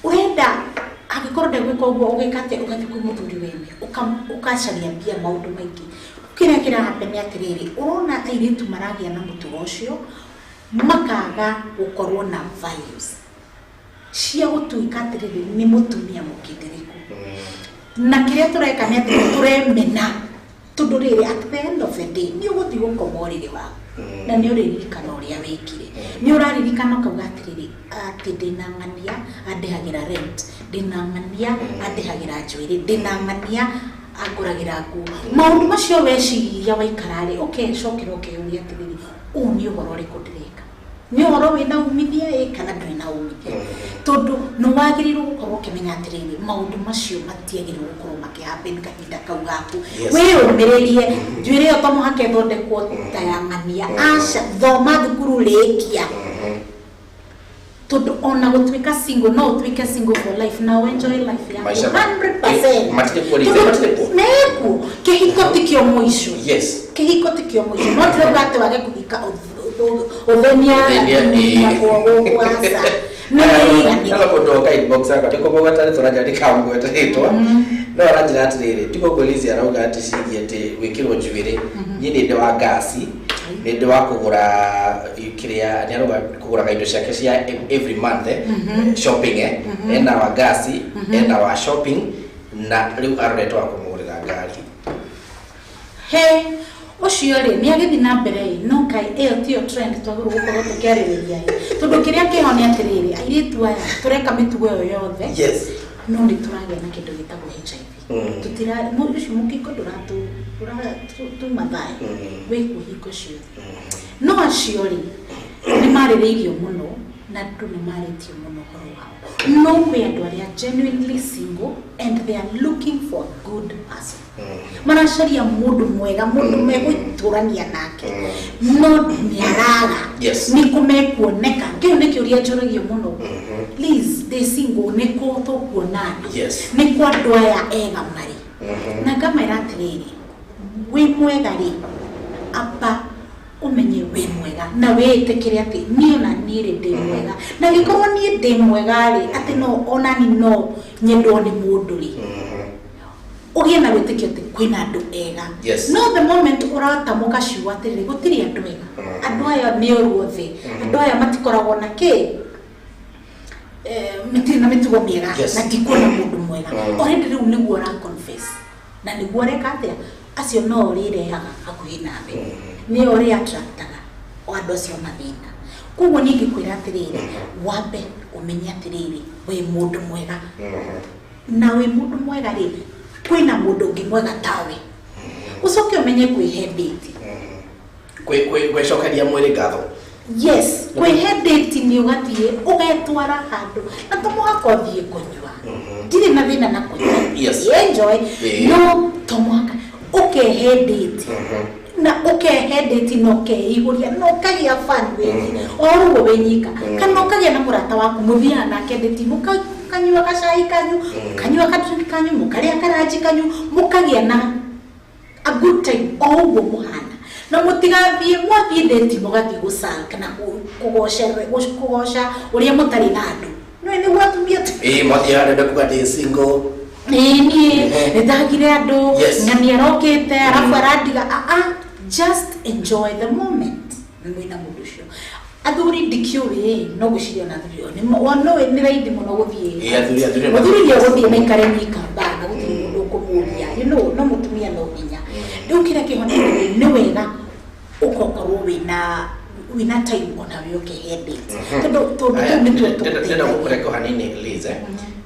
Ũrenda angĩkorwo ndegwĩka ũguo, ũgĩka atĩa? Ũgathiĩ kwĩ mũthuri wene, ũkacaria mbia, maũndũ maingĩ. Kĩrĩa kĩrahappen nĩ atĩrĩrĩ, ũrona airĩtu maragĩa na mũtugo ũcio, makaga gũkorwo na values cia gũtuĩka atĩrĩrĩ nĩ mũtumia mũkindĩrĩku. Na kĩrĩa tũreka nĩ atĩ tũremena, tondũ rĩrĩ, at the end of the day nĩ ũgũthiĩ gũkoma ũrĩrĩ waku na nĩ ũrĩririkana ũrĩa wĩkire. Nĩ ũraririkana ũkauga atĩrĩrĩ, atĩ ndĩna ng'ania andĩhagĩra rent, ndĩna ng'ania andĩhagĩra njuĩrĩ, ndĩna ng'ania angũragĩra nguo. Maũndũ macio weciria waikararĩ, ũkecokera ũkeyũria atĩrĩrĩ, ũũ nĩ ũhoro ũrĩkũ ndĩreka? Nĩ ũhoro wĩna umithia ĩ kana ndũrĩ na umithio? Tondũ nĩ wagĩrĩirwo gũkorwo ũkĩmenya atĩrĩrĩ, maũndũ macio matiagĩrĩirwo gũkorwo makĩhappen kahinda kau gaku. Wĩyũmĩrĩrie, njuĩrĩ ĩyo to mũhaka ĩthondekwo ta ya ng'ania. Aca, thoma thukuru, rĩkia, tondũ ona gũtuĩka single, no ũtuĩke single for life na enjoy life yaku. Maica 100%. Eh, matirĩ kuo rĩngĩ, matirĩ kuo. Mekuo. Kĩhiko tikĩo mũico. Kĩhiko tikĩo mũico, no tirauga atĩ wage kũhika ũthenia. Ũthĩnia, Atumia gũkũ, aca, nĩ wĩiganĩre. Hena mũndũ oka inbox yakwa, ndĩkũmũgweta rĩtwa na ndikamũgweta rĩtwa, no aranjĩra atĩrĩrĩ, tigo ngwĩrici arauga atĩ ciĩgiĩ atĩ gwĩkĩrwo njuĩrĩ, niĩ nĩ ndĩ wa ngasi, nĩ ndĩ wa kũgũra kĩrĩa, nĩ arauga kũgũraga indo ciake cia every month, shopping, ena wa ngasi, ena wa shopping, na rĩu arorete wa kũmũgũrĩra ngari. He ũcio rĩ, nĩ agĩthiĩ na mbere ĩ, no kaĩ ĩyo tiyo trend twagĩrĩirwo gũkorwo tũkĩarĩrĩria ĩ? Tondũ kĩrĩa kĩho nĩ atĩrĩrĩ, airĩtu aya tũreka mĩtugo ĩyo yothe, no nĩ tũragĩa na kĩndũ gĩtagwo HIV. Tũtira ũcio mũkingo ndũratuma thayũ. Wĩkuo hingo ciothe. No acio rĩ, nĩ marĩrĩirio mũno na andũ nĩ marĩtie mũno ũhoro wao, no kwĩ andũ arĩa genuinely single and they are looking for a good person. Maracaria mũndũ mwega, mũndũ megũitũrania nake, no nĩ araga. Nĩ kũ mekuoneka? Kĩu nĩ kĩũria njũragio mũno. Please, ndĩ single, nĩ kũ tũkuona andũ? Nĩ kũ andũ aya ega marĩ? Na ngamera atĩrĩrĩ, wĩ mwega rĩ, amba ũmenye wĩ mwega na wĩĩtĩkĩre atĩ niĩ ona niĩ rĩ ndĩ mwega, na gĩkorwo niĩ ndĩ mwega rĩ, atĩ no onani no nyendwo nĩ mũndũ rĩ, ũgĩe na wĩtĩkio atĩ kwĩna andũ ega. No the moment ũratamũka ciugo atĩrĩrĩ, gũtirĩ andũ ega, andũ aya nĩ oru othe, andũ aya matikoragwo na kĩ, matirĩ na mĩtugo mĩega, na ndikuona mũndũ mwega, already rĩu nĩguo ũra confess na nĩguo ũreka atĩa, acio no ũrĩrehaga hakuhĩ nawe, nĩo ũrĩ attractaga o andũ acio mathĩna. Koguo niĩ ngĩkwĩra atĩrĩrĩ, wambe ũmenye atĩrĩrĩ, wĩ mũndũ mwega, na wĩ mũndũ mwega rĩ, kwĩna mũndũ ũngĩ mwega tawe. Ũcoke ũmenye kwĩhe date. Gwĩcokeria mwĩrĩ ngatho. Yes, kwĩhe date nĩ ũgathiĩ ũgetwara handũ, na to mũhaka ũthiĩ kũnyua. Ndirĩ na thĩna na kũnyua. Enjoy. No to mũhaka ũkehe date, na ũkehe date na ũkeihũria na ũkagĩa fun wĩ o ũguo wĩ nyika, kana ũkagĩa na mũrata waku mũthiaga nake date, mũkanyua gacai kanyu, mũkanyua kadrink kanyu, mũkarĩa karanji kanyu, mũkagĩa na a good time o ũguo mũhana. Na mũtigathiĩ, mwathiĩ date mũgathiĩ gũca kana kũgoca kũgoca ũrĩa mũtarĩ na andũ. No nĩguo atumia Ĩĩ, mwathiĩ handũ ndekuga ndĩ single. Ĩĩ, niĩ nĩndagire andũ. Ng'ani arokĩte arabu arandiga. Ah, just enjoy the moment mwĩna mũndũ ũcio. Athuri ndikĩũĩ, no ngwĩciria ona athuri o no nĩ raithi mũno gũthiĩ. Ĩĩ, athuri Mũthuri nĩ egũthiĩ na ikare nyika ba na gũtirĩ mũndũ ũkũmũria, no mũtumia no nginya. Rĩu kĩrĩa kĩho nĩ atĩrĩrĩ, nĩ wega ũgakorwo wĩna time ona we ũkĩhe date, tondũ tũu nĩtuo Ndĩrenda tũgũteithagia. Gũkũrenga hanini, Liz, eh.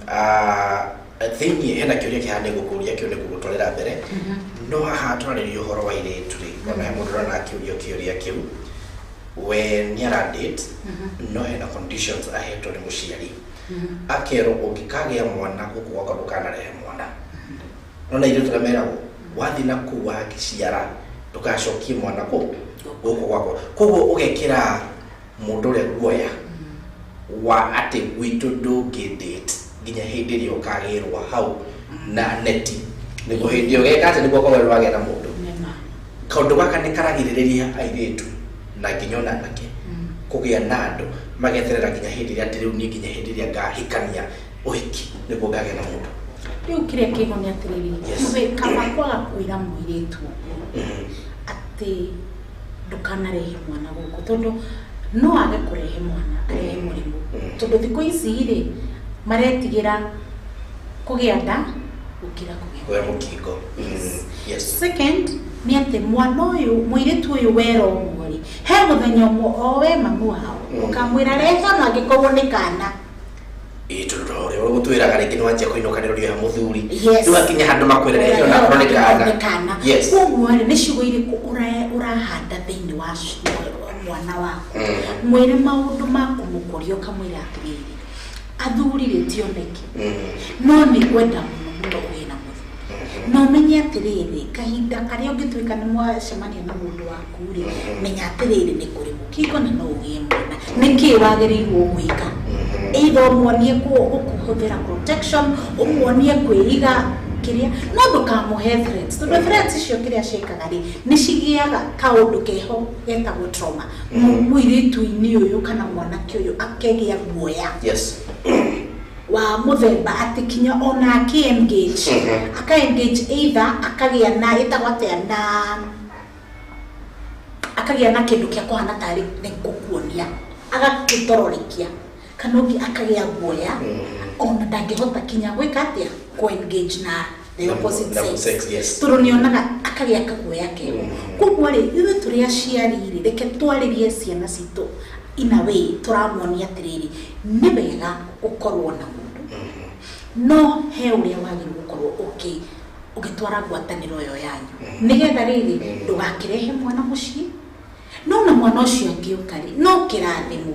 Ah, thĩiniĩ hena kĩũria kĩhana gũkũria kĩu nĩ gũgũtwarĩra mbere, no haha twarĩria ũhoro wa airĩtu rĩ, ona he mũndũ ũrona akĩũrio kĩũria kĩu. We nĩ ara date, no hena conditions ahetwo nĩ mũciari, akerwo ũngĩkagĩa mwana gũkũ gwakwa ndũkanarehe mwana. Nona ithuĩ tũrĩa meragwo wathiĩ na kũu wagĩciara ndũgacokie mwana kũ gũkũ gwakwa. Koguo ũgekĩra mũndũ ũrĩa guoya wa atĩ gwitũ ndũngĩ date nginya hĩndĩ ĩrĩa ũkagĩrwo hau na neti, nĩguo hĩndĩ ĩyo ũgeka atĩ nĩguo ũkorwo wagĩa na mũndũ. Nĩma. Kaũndũ gaka nĩ karagirĩrĩria airĩtu na nginya ona anake kũgĩa na andũ, mageterera nginya hĩndĩ ĩrĩa atĩ rĩu niĩ nginya hĩndĩ ĩrĩa ngahikania ũhiki nĩguo ngagĩa na mũndũ. Rĩu kĩrĩa kĩho nĩ atĩrĩrĩ, ithuĩ kaba kwaga kwĩra mũirĩtu ũguo atĩ ndũkanarehe mwana gũkũ, tondũ no age kũrehe mwana, arehe mũrimũ. Tondũ thikũ ici rĩ, maretigĩra kũgĩa nda gũkĩra kũgĩa kũgĩa mũkingo. Yes. Second nĩ atĩ mwana ũyũ, mũirĩtu ũyũ wera ũguo rĩ, he mũthenya ũmwe o we mamu wao ũkamwĩra rehe ona angĩkorwo nĩ kana. Ĩĩ, tondũ ũrĩa ũgũtwĩraga rĩngĩ nĩ wanjia kũinũkanĩrwo ha mũthuri. Yes. Rĩu akinya handũ makwĩra rehe ona akorwo nĩ kana. Nĩ kana. Koguo rĩ, nĩ ciugo irĩkũ ũrahanda thĩinĩ wa mwana waku? Mwĩre maũndũ ma kũmũkũria, ũkamwĩra atĩrĩrĩ, athuri rĩ tioneki, no nĩ ngwenda mũno mũno ũgĩe na mũthuri, na ũmenye atĩrĩrĩ, kahinda karĩa ũngĩtuĩka nĩ mwacemania na mũndũ waku rĩ, menya atĩrĩrĩ, nĩ kũrĩ mũkingo na no ũgĩe mwana. Nĩkĩ wagĩrĩirwo gwĩka? Either ũmuonie kũhũthĩra protection, ũmuonie kwĩiga kĩrĩa, no ndũkamũhe threats, tondũ threats icio kĩrĩa ciĩkaga rĩ, nĩ cigĩaga kaũndũ keho getagwo trauma mũirĩtu-inĩ ũyũ kana mwanake ũyũ, akegĩa guoya wa mũthemba atĩ kinya ona akĩ engage, aka engage, either akagĩa na ĩtagwo atĩa, na akagĩa na kĩndũ kĩa kũhana tarĩ nĩ gũkuonia, agagĩtororekia, kana ũngĩ akagĩa guoya, ona ndangĩhota kinya gwĩka atĩa, kũ engage na the opposite na sex, sex, yes. Tondũ nĩonaga akagĩa kaguoya keho. Koguo rĩ, ithuĩ tũrĩ aciari rĩ, reke twarĩrie ciana citũ in a way tũramuonia atĩrĩrĩ, nĩ wega gũkorwo na mũndũ, no he ũrĩa wagĩrĩirwo gũkorwo ũgĩtwara ngwatanĩro ĩyo yanyu, nĩgetha rĩrĩ ndũgakĩrehe mwana mũciĩ. No na mwana ũcio angĩũka rĩ, no kĩrathimo.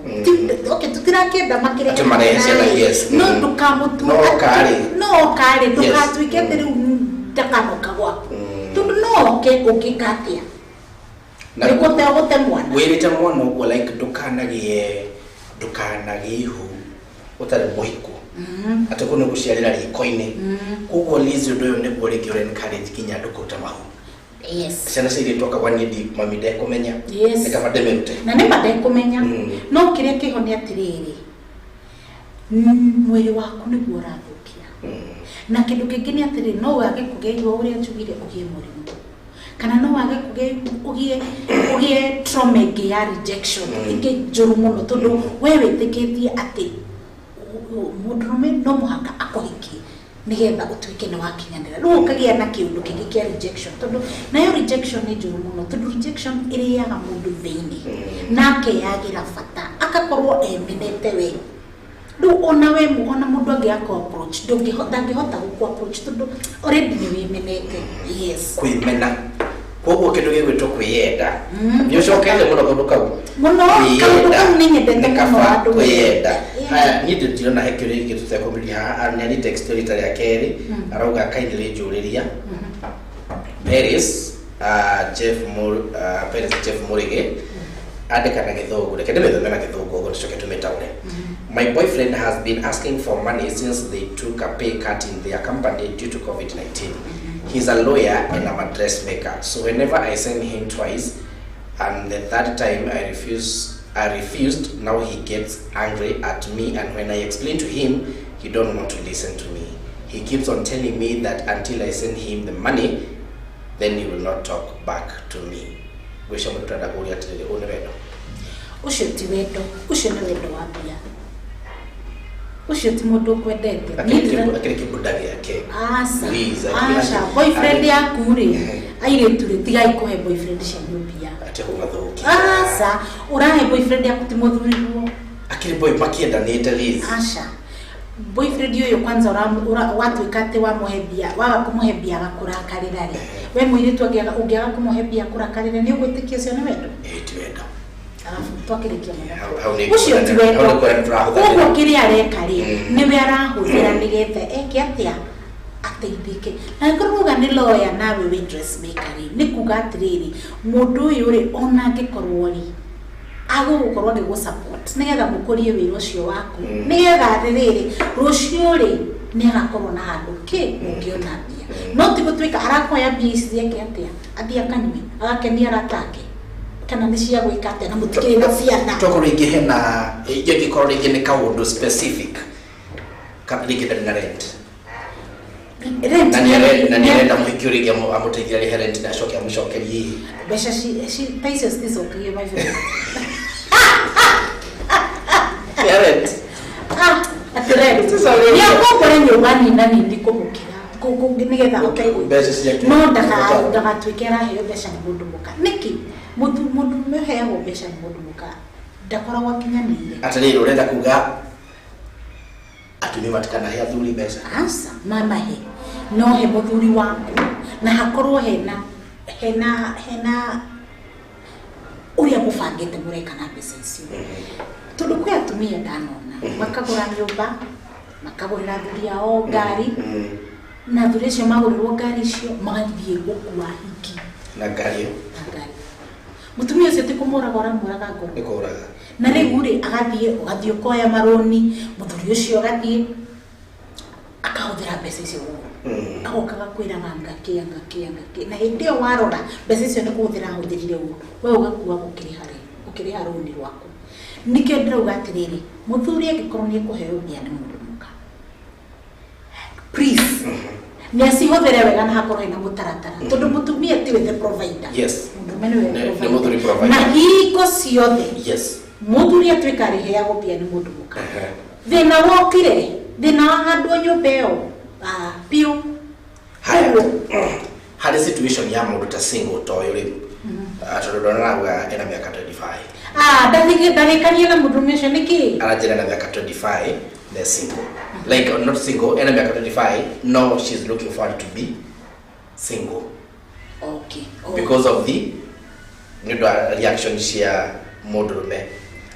Okay, tũtirakĩenda makĩrehe Atĩ marehe mwana ciana, rĩ, no ndũkamũtue No oka rĩ. No oka rĩ, ndũgatuĩke atĩ rĩu ndakanoka gwaku, tondũ no oke ũngĩka atĩa? Na Nĩ gũte mwana. Wĩrĩte mwana ũguo like ndũkanagĩe ihu ũtarĩ mũhiku, atĩ kũu nĩ gũciarĩra riko-inĩ. Koguo Liz, ũndũ ũyũ nĩguo rĩngĩ ũra encourage nginya andũ kũruta mahu? Yes. Ciana cia airĩtu akauga niĩ ndi mami ndekũmenya, nĩ kaba ndĩmĩrute. Na nĩ ma ndekũmenya. No kĩrĩa kĩho nĩ atĩrĩrĩ, mwĩrĩ waku nĩguo ũrathũkia. Na kĩndũ kĩngĩ nĩ atĩrĩrĩ, no wage kũgĩa ihu ũrĩa njugire, ũgĩe mũrimũ, kana no wage kũgĩa ihu, ũgĩe trauma ĩngĩ ya rejection ĩngĩ njũru mũno, tondũ we wĩtĩkĩtie atĩ mũndũrũme no mũhaka akũhikie nĩgetha ũtuĩke nĩ wakinyanĩra. Rĩu ũkagĩa na kĩũndũ kĩngĩ kĩa rejection, tondũ nayo rejection nĩ njũru mũno, tondũ rejection ĩrĩaga mũndũ thĩinĩ na akeyagĩra bata, akakorwo emenete we. Rĩu ona we ona mũndũ angĩ akũ approach, ndũngĩhota, ndangĩhota gũkũ approach, tondũ already nĩ wĩmenete, yes. Kwĩmena, koguo kĩndũ gĩgwĩtwo kwĩyenda, nĩ ũcokete mũno kaũndũ kau. Mũno, kaũndũ kau nĩ nyendete Nĩ mũno kaba andũ kwĩyenda. Yeah. Haya, niĩ ndirona he kĩũria gĩngĩ tũtekũmĩria haha. Nĩ text rita rĩa kerĩ, arauga kindly njũrĩria Paris, Jeff Paris Jeff Murige andĩka na gĩthũngũ, reke ndĩmĩthome na gĩthũngũ ũguo tũcoke tũmĩtaũre. My boyfriend has been asking for money since they took a pay cut in their company due to COVID-19. He's a lawyer and I'm a dressmaker, so whenever I send him twice And the third time I refused. Now he gets angry at me, and when I explain to him, he don't want to listen to me. He keeps on telling me that until I send him the money, then he will not talk back to me. Ngwĩcia mũndũ tũrenda kũũria atĩrĩrĩ, ũyũ nĩ wendo? Ũcio ti wendo, ũcio nĩ wendo wa mbia. Ũcio ti mũndũ ũkwendete. Niĩ Akĩrĩ kĩbunda gĩake. Aca. Please, aca, boyfriend yaku rĩ, airĩtu rĩ, tigai kũhe boyfriend cianyu mbia. Atĩ kũmathũkia. Aca, ũrahe boyfriend yaku ti mũthuriguo. Akĩrĩ boy makĩendanĩte, Liz. Aca, boyfriend ũyũ kwanza watuĩka atĩ wamũhe mbia, waga kũmũhe mbia agakũrakarĩra rĩ, we mũirĩtu ũngĩaga kũmũhe mbia akũrakarĩre, nĩ ũgwĩtĩkia ũcio nĩ wendo? Ĩĩ, ti wendo. Arabu twakĩrĩkia mũno. Hau nĩ Ũcio ti wendo. Hau nĩ kuona tũrahũthagĩra. Koguo kĩrĩa areka rĩ, nĩwe arahũthĩra nĩgetha eke atĩa? Ateithĩke. Na angĩkorwo uga nĩ lawyer nawe wĩ dressmaker rĩ, nĩ kuga atĩrĩrĩ, mũndũ ũyũ rĩ, ona angĩkorwo rĩ, agũgũkorwo agĩgũ support nĩgetha mũkũrie wĩra ũcio waku, nĩgetha atĩrĩrĩ, rũciũ rĩ, nĩ agakorwo na handũ kĩ ũngĩona mbia. No ti gũtuĩka arakoya mbia ici ciake atĩa, athiĩ akanyue, agakenia arata ake, kana nĩ cia gwĩka atĩa, na mũtikĩrĩ na ciana. Tokorwo rĩngĩ hena ingĩkorwo rĩngĩ nĩ kaũndũ specific, rĩngĩ ndarĩ na rent. Rent. Na nĩ arenda mũhiki ũrĩa rĩngĩ amũteithie arĩhe rent na acoke amũcokerie. Mbeca ta icio citicokagio, my friend. Ya rent. Ah, atĩ rent? Citicokagia. Nĩ akombore nyũmba nina nini kũmũkĩra nĩgetha ahote Mbeca ciake. No ndagatuĩke araheo mbeca nĩ mũndũ mũka. Nĩkĩ mũndũ mũrume ũheagwo mbeca nĩ mũndũ mũka ndakoragwo akinyanĩire? Atĩrĩrĩ, ũrenda kuga atumia matikanahe athuri mbeca? Aca, mamahe, no he mũthuri waku na hakorwo hena ũrĩa mũbangĩte mũreka na mbeca icio, tondũ kwĩ atumia ndanona makagũra nyũmba, makagũrĩra athuri ao ngari, na athuri acio magũrĩrwo ngari icio magathiĩ gũkua hiki. Na ngari ĩyo? Na ngari. Mũtumia ũcio ti kũmũraga ũramũraga ngoro? Nĩ kũraga. Na rĩu rĩ, agathiĩ, ũgathiĩ ũkoya marũni, mũthuri ũcio agathiĩ akahũthĩra mbeca icio ũru. Agoka agakwĩraga ngakĩ, ngakĩ, ngakĩ, na hĩndĩ ĩyo warora mbeca icio nĩ kũhũthĩra ahũthĩrire ũru, we ũgakua gũkĩrĩha rĩ, ũkĩrĩha rũni rwaku. Nĩkĩo ndĩrauga atĩrĩrĩ, mũthuri angĩkorwo nĩ ekũheo mbia nĩ mũndũ mũka, please nĩ acihũthĩre wega na hakorwo hena mũtaratara, tondũ mũtumia tiwe the provider. Mũndũrũme nĩwe Nĩ mũthuri provider. Na hingo ciothe mũthuri atuĩka arĩheagwo mbia nĩ mũndũ mũka, thĩna wokire, thĩna wa handũ nyũmba ĩyo, ah, piũ. Haya. Ũguo. Harĩ situation ya mũndũ ta single ta ũyũ rĩ, ah, tondũ ndona arauga ena mĩaka 25. Ah, ndarĩkanie na mũndũrũme ũcio nĩkĩ? Aranjĩra na mĩaka 25, they're single, like not single, ena mĩaka 25, no, she's looking forward to be single because of the nĩ ũndũ wa reaction cia mũndũrũme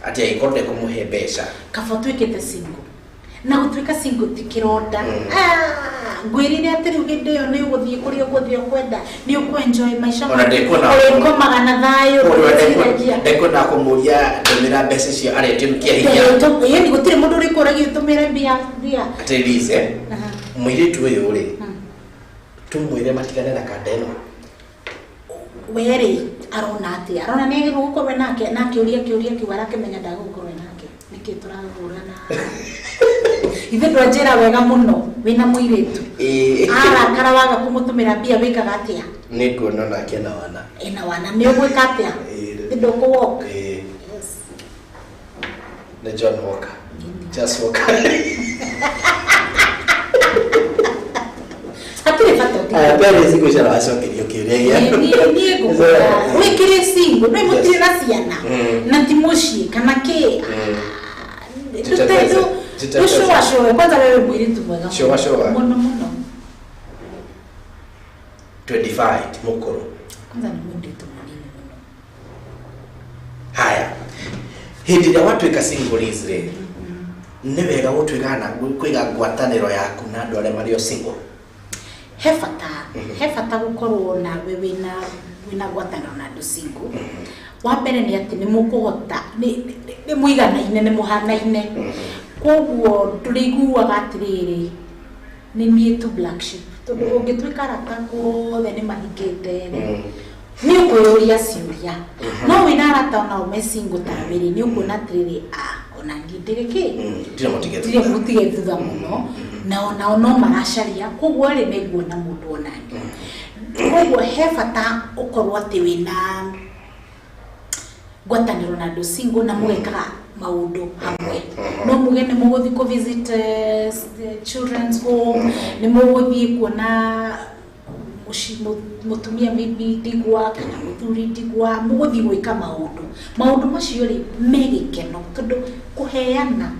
atĩ angĩkorwo ndekũmũhe mbeca. Kaba ũtuĩkĩte single, na gũtuĩka single ti kĩronda. Ah, ngwĩrire atĩ rĩu hĩndĩ ĩyo nĩ ũgũthiĩ kũrĩa ũgũthiĩ ũkwenda, nĩ ũkũ-enjoy maica. Ona ndĩkuona- Ũrĩkomaga na thayũ. Ndũgwĩciragia. Ndekuona kũmũria ndũmĩra mbeca icio aretio kĩa hinya. Ĩni gũtirĩ mũndũ ũrĩkũragia ũtũmĩre mbia mbia. Atĩ Liz, mũirĩtu ũyũ rĩ, tũmwĩre matigane na kanda ĩno? Werĩ arona atĩa? Arona nĩ agĩrĩirwo gũkorwo nake, na akĩũria kĩũria kĩu arakĩmenya ndagũkorwo nake. Nĩkĩ tũrahũrana? Ithe ndwanjĩra wega mũno, wĩna mũirĩtu, arakara waga kũmũtũmĩra mbia, wĩkaga atĩa? Nĩ nguona nake na wana. Ena wana, nĩ ũgwĩka atĩa? Ĩĩ. Ndũkũwoka. Ĩĩ. Nĩ John Walker, Just Walker. Hatirĩ bata ũngĩ. Mbere cigũcara wacokerio kĩũria gĩa Niĩ ngũkwĩra wĩkĩre single, no mũtirĩ na ciana na ti mũciĩ kana kĩ. Jitembeze, jitembeze. Ndũcũacũe kwanza, wewe mũirĩtu mwega. Cũa, cũa. Mũno mũno. 25 ti mũkũrũ. Kwanza nĩ mũirĩtu mũnini mũno. Haya, hĩndĩ ĩrĩa watuĩka single, Liz, rĩ, nĩ wega gũtuĩka na kũiga ngwatanĩro yaku na andũ arĩa marĩ o single? He bata gũkorwo nawe wĩna ngwatanĩro na andũ single. Wa mbere nĩ atĩ nĩ mũkũhota nĩ mũiganaine, nĩ mũhanaine, koguo ndũrĩiguaga atĩrĩrĩ, nĩ niĩ tu black sheep, tondũ ũngĩtuĩka arata othe nĩ mahingĩte rĩ, Nĩ ũkwĩyũria ciũria. No wĩna arata onao me single tawe rĩ, nĩ ũkuona atĩrĩrĩ, ah, ona niĩ ndĩrĩ kĩ, Ndirĩ mũtige ndirĩ thutha. Mũtige thutha mũno, na onao no maracaria, koguo rĩ, nĩnguona mũndũ onani. Koguo he bata ũkorwo atĩ wĩna ngwatanĩro na andũ single na mũgekaga maũndũ hamwe. No muge nĩ mũgũthiĩ kũ visit children's home, nĩ mũgũthiĩ kuona mũtumia maybe ndigwa kana mũthuri ndigwa, mũgũthiĩ gwĩka maũndũ macio rĩ me gĩkeno, tondũ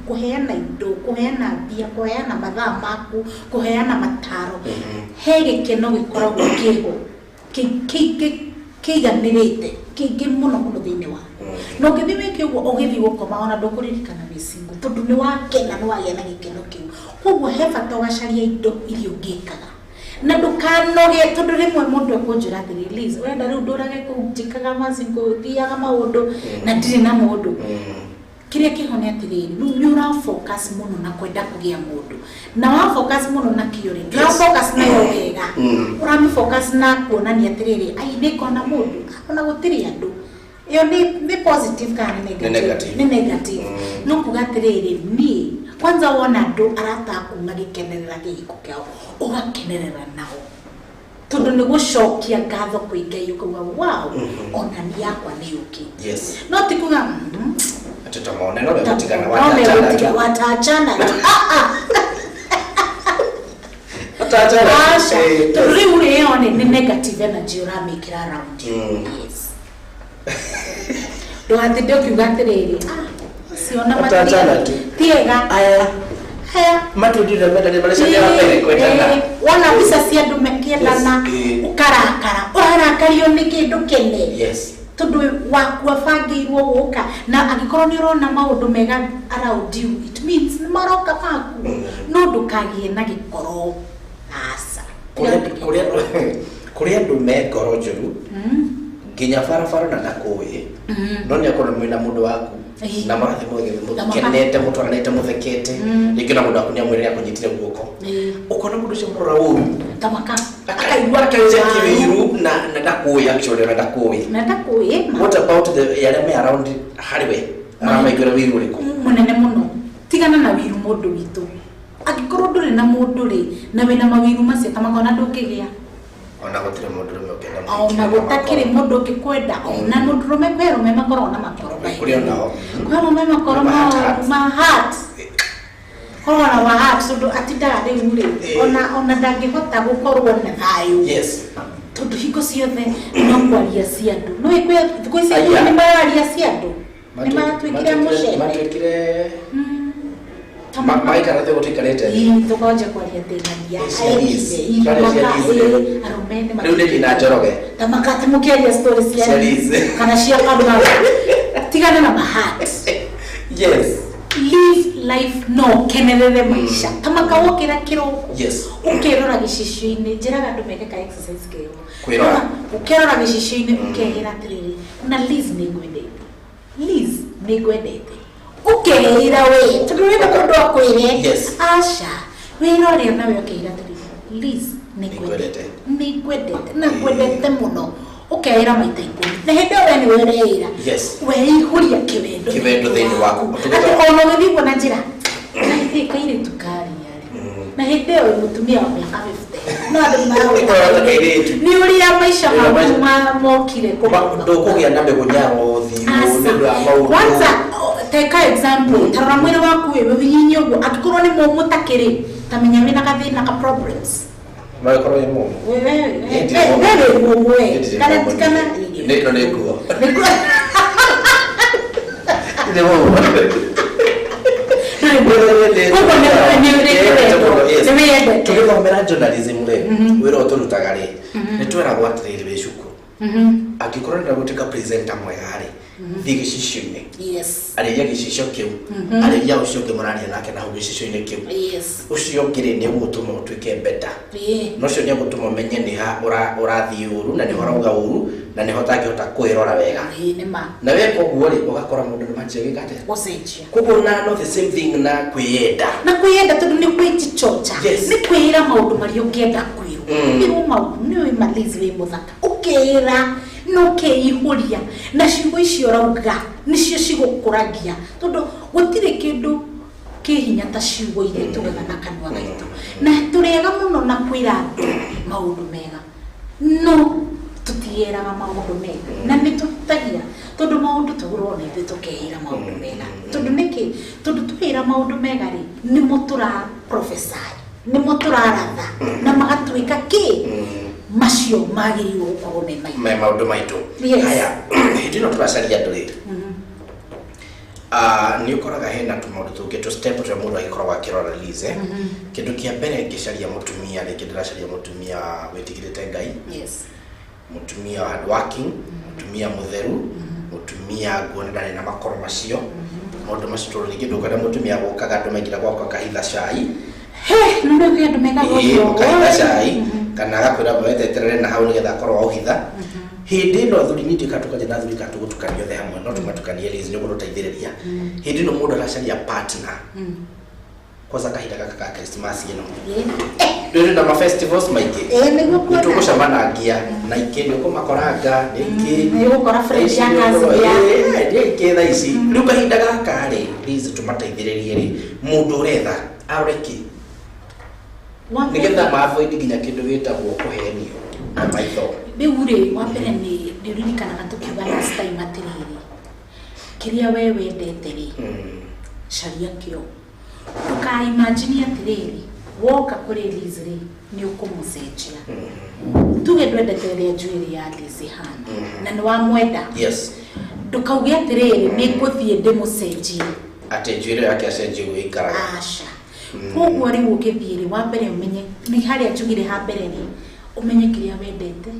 kũheana indo, kũheana mbia, kũheana mathaa maku, kũheana mataro, he gĩkeno gĩkoragwo kĩho kĩiganĩrĩte kĩingĩ mũno mũno thĩinĩ waku. Na ũngĩthiĩ wĩke ũguo, ũgĩthiĩ gũkoma ona ndũkũririkana wĩ single, tondũ nĩ wakena, nĩ wagĩa na gĩkeno kĩu. Koguo he bata ũgacaria indo iria ũngĩkaga na ndũkanoge, tondũ rĩmwe mũndũ ekũnjĩra atĩrĩ, "Liz, ũrenda rĩu ndũrage kũu njĩkaga macingo, thiaga maũndũ na ndirĩ na mũndũ." Kĩrĩa kĩho nĩ atĩrĩrĩ, rĩu nĩ ũra focus mũno na kwenda kũgĩa mũndũ, na wa focus mũno na kĩo rĩ, ndũra focus nayo wega. Ũrami focus na kuonania atĩrĩrĩ, ai, nĩngona mũndũ, ona gũtirĩ andũ. Ĩyo nĩ positive kana nĩ negative? Negative. Nĩ negative. No kuga atĩrĩrĩ, niĩ kwanza wona andũ arata aku magĩkenerera kĩhiko kĩao, ũgakenerera nao, tondũ nĩ gũcokia ngatho kwĩ Ngai, ũkauga, "Wow, ona ni yakwa nĩ yũkĩte." No ti kuga, Atĩ ta mone no megũtigana, no watachana megũtiga tu. Watachana tu. Ah, ah. Watachana tu. Aca. Tondũ rĩu rĩ, ĩyo nĩ negative energy ũramĩkĩra around you. Yes, ndũgatinde ũkiuga atĩrĩrĩ, "Ah, ũcio ona Watachana tu. tiega." Aya. Haya. Matundire mendane marĩcaria mbere kwendana. Wona mbica cia andũ makĩendana, ũkarakara. Ũrarakario nĩ kĩndũ kene? Tondũ waku abangĩirwo gũka, na angĩkorwo nĩ ũrona maũndũ mega around you, it means nĩ maroka maku. No ndũkagĩe na gĩkoro, aca. Kũrĩ andũ me ngoro njũru nginya barabara na ndakũĩ, no nĩ akorwo mwĩna mũndũ waku na marathiĩ mũkenete, mũtwaranĩte, mũthekete, rĩngĩ na mũndũ waku nĩ amwĩrĩre akũnyitire guoko, ũkona mũndũ ũcio mũrora ũru. Tamaka akaigua akaigua kĩwĩiru na ndakũĩ, actually ona ndakũĩ. Na ndakũĩ ma. What about the arĩa me around harĩ we aramaiguĩra wĩiru ũrĩkũ? Mũnene mũno. Tigana na wiru, mũndũ witũ. Angĩkorwo ndũrĩ na mũndũ rĩ, na wĩna mawiru macio, ta makona ndũngĩgĩa. Ona gũtirĩ mũndũ rũme ũngĩenda. Ona gũtakĩrĩ mũndũ ũngĩkwenda, ona mũndũrũme, kwĩ arũme makoragwo na makoro. Kũrĩ onao. Kwĩ arũme makoro Ma heart. Ma heart, korwo na wa heart, tondũ atindaga rĩu rĩ, ona ndangĩhota gũkorwo na thayũ, tondũ hingo ciothe no kwaria cia andũ. No kwĩ thikũ ici athuri Aya. nĩ mararia cia andũ, nĩ maratuĩkire mũcene. Matuĩkire maikara thĩ gũtikarĩte. Ĩĩ, tũkonje kwaria thĩnagia. Cia Liz. Kwaria cia Liz. Arũme nĩ Rĩu nĩ ndina Njoroge. Ta makati mũkĩaria story cia Cia Liz Liz. kana cia andũ. Tigana na mahat. Live life, no kenerere maica. Ta makawokĩra kĩroko, ũkerora gĩcicio-inĩ. Njĩraga andũ meke ka exercise keo. Kwĩrora. Ũkerora gĩcicio-inĩ, ũkeĩra atĩrĩrĩ, "Na Liz, nĩ ngwendete. Liz, nĩ ngwendete." Ũkeĩra we, tondũ ũrenda mũndũ akwĩre. Aca, wĩrore nawe ũkeĩra atĩrĩrĩ, "Liz, nĩ ngwendete, nĩ ngwendete na ngwendete mũno." Ũkeĩra maita 10, na hĩndĩ ĩyo we nĩwe ũreĩra. Weihũria kĩwendo. Kĩwendo thĩinĩ waku. Atĩ ona ũgĩthiĩ kuona njĩra kairĩ kairĩtu karia rĩ, na hĩndĩ ĩyo wĩ mũtumia wa mĩaka 50, no andũ Ũkoragwo ta kairĩtu. nĩ ũrĩa maica Ũrĩa maku maica- mokire kũgũma. Ndũkũgĩa na mĩgũnyaro ũthiũ nĩ ũndũ wa maũndũ. Kwanza teka example, tarora mwĩrĩ waku wĩ mũhinyinyi ũguo. Angĩkorwo nĩ mũmũ takĩrĩ, ta menya wĩna gathĩna ka problems. Magĩkorwo wĩ mũmũ. We Niĩ ndirĩ mũmũ. wĩ mũmũ we. Niĩ ndirĩ Kana mũmũ. kana Nĩ no nĩ nguo. Nĩ nguo. Ndirĩ mũmũ. Koguo nĩ wĩyendete. Tũgĩthomera journalism rĩ, wĩra ũyũ tũrutaga rĩ, nĩ tweragwo atĩrĩrĩ, wĩ cukuru, angĩkorwo ũrenda gũtuĩka presenter mwega rĩ, thiĩ gĩcicio-inĩ, arĩria gĩcicio kĩu, arĩria ũcio ũngĩ mũraria nake na hau gĩcicio-inĩ kĩu. Ũcio ũngĩ rĩ, nĩ ũgũtũma ũtuĩke better, na ũcio nĩ ũgũtũma ũmenye nĩ ha ũrathiĩ ũru, na nĩho ũrauga ũru, na nĩho ũtangĩhota kwĩrora wega. Ĩĩ, nĩ ma. Na weka ũguo rĩ, ũgakora mũndũ nĩ manjia gwĩka atĩa? Gũcenjia. Koguo na no the same thing na kwĩyenda. Na kwĩyenda, tondũ nĩ kwĩjichocha. Nĩ kwĩra maũndũ marĩa ũngĩenda kwĩrwo. Kwĩrwo maũndũ nĩ wĩ malizi, wĩ mũthaka, ũkeĩra. Na ũkeihũria na ciugo icio ũrauga nĩcio cigũkũragia, tondũ gũtirĩ kĩndũ kĩ hinya ta ciugo iria tugaga na kanua gaitũ. Na tũrĩega mũno na kwĩra andũ maũndũ mega, no tũtiĩraga maũndũ mega, na nĩ tũhĩtagia, tondũ maũndũ tũgũrwo na ithuĩ tũkeĩra maũndũ mega. Tondũ nĩkĩ? Tondũ twĩra maũndũ mega rĩ, nĩmo tũra prophesy, nĩmo tũraratha, na magatuĩka kĩ macio magĩrĩirwo gũkorwo me maitũ. Me maũndũ maitũ. Yes. Haya, hĩndĩ ĩno tũracaria andũ rĩ, nĩ ũkoraga hena tũmaũndũ tũngĩ, tũ step tũrĩa mũndũ agĩkoragwo akĩrora Liz, eh? Kĩndũ kĩa mbere, ngĩcaria mũtumia rĩngĩ, ndĩracaria mũtumia wĩtigĩrĩte Ngai, mũtumia hard working, mũtumia mũtheru, mũtumia nguona ndarĩ na makoro macio, maũndũ macio, tondũ rĩngĩ ndũkwenda mũtumia gũkaga andũ maingĩra gwaku akahitha cai. He, no nĩ kwĩ andũ mekaga Ĩĩ, ũguo. ũkahitha cai, kana agakwĩra weteterere na hau nĩgetha akorwo waũhitha. Hĩndĩ ĩno athuri ningĩ katũkaria na athuri katũgũtukania othe hamwe, no tũmatukanie, Liz, nĩ ũgũtũteithĩrĩria. Hĩndĩ ĩno mũndũ aracaria partner, kwanza kahinda gaka ka Christmas ĩno, rĩrĩ na ma festivals maingĩ, Ĩĩ, nĩguo nĩ kuona. tũgũcamanangia na ingĩ nĩ ũkũmakoranga nĩngĩ. Nĩ ũgũkora friend ya cousin ya. Nĩngĩ thaa ici rĩu kahinda gaka rĩ, Liz, tũmateithĩrĩrie rĩ, mũndũ ũretha arore kĩ Wa mbere- nĩgetha ma avoid nginya kĩndũ gĩtagwo kũhenio na maitho? Rĩu rĩ, wa mbere nĩ nĩũririkanaga tũkiuga last time atĩrĩrĩ, kĩrĩa we wendete rĩ, caria kĩo. Ndũkaimagine atĩrĩrĩ, woka kũrĩ Liz rĩ, nĩ ũkũmũcenjia. Tuge ndwendete ũrĩa njuĩrĩ ya Liz ĩhana, na nĩ wamwenda, ndũkauge atĩrĩrĩ, nĩ ngũthiĩ ndĩmũcenjie. Atĩ njuĩrĩ yake acenjie ũguo ĩikaraga. Aca. Koguo rĩu ũgĩthiĩ rĩ, wa mbere ũmenye nĩ harĩa njugire ha mbere rĩ, ũmenye kĩrĩa wendete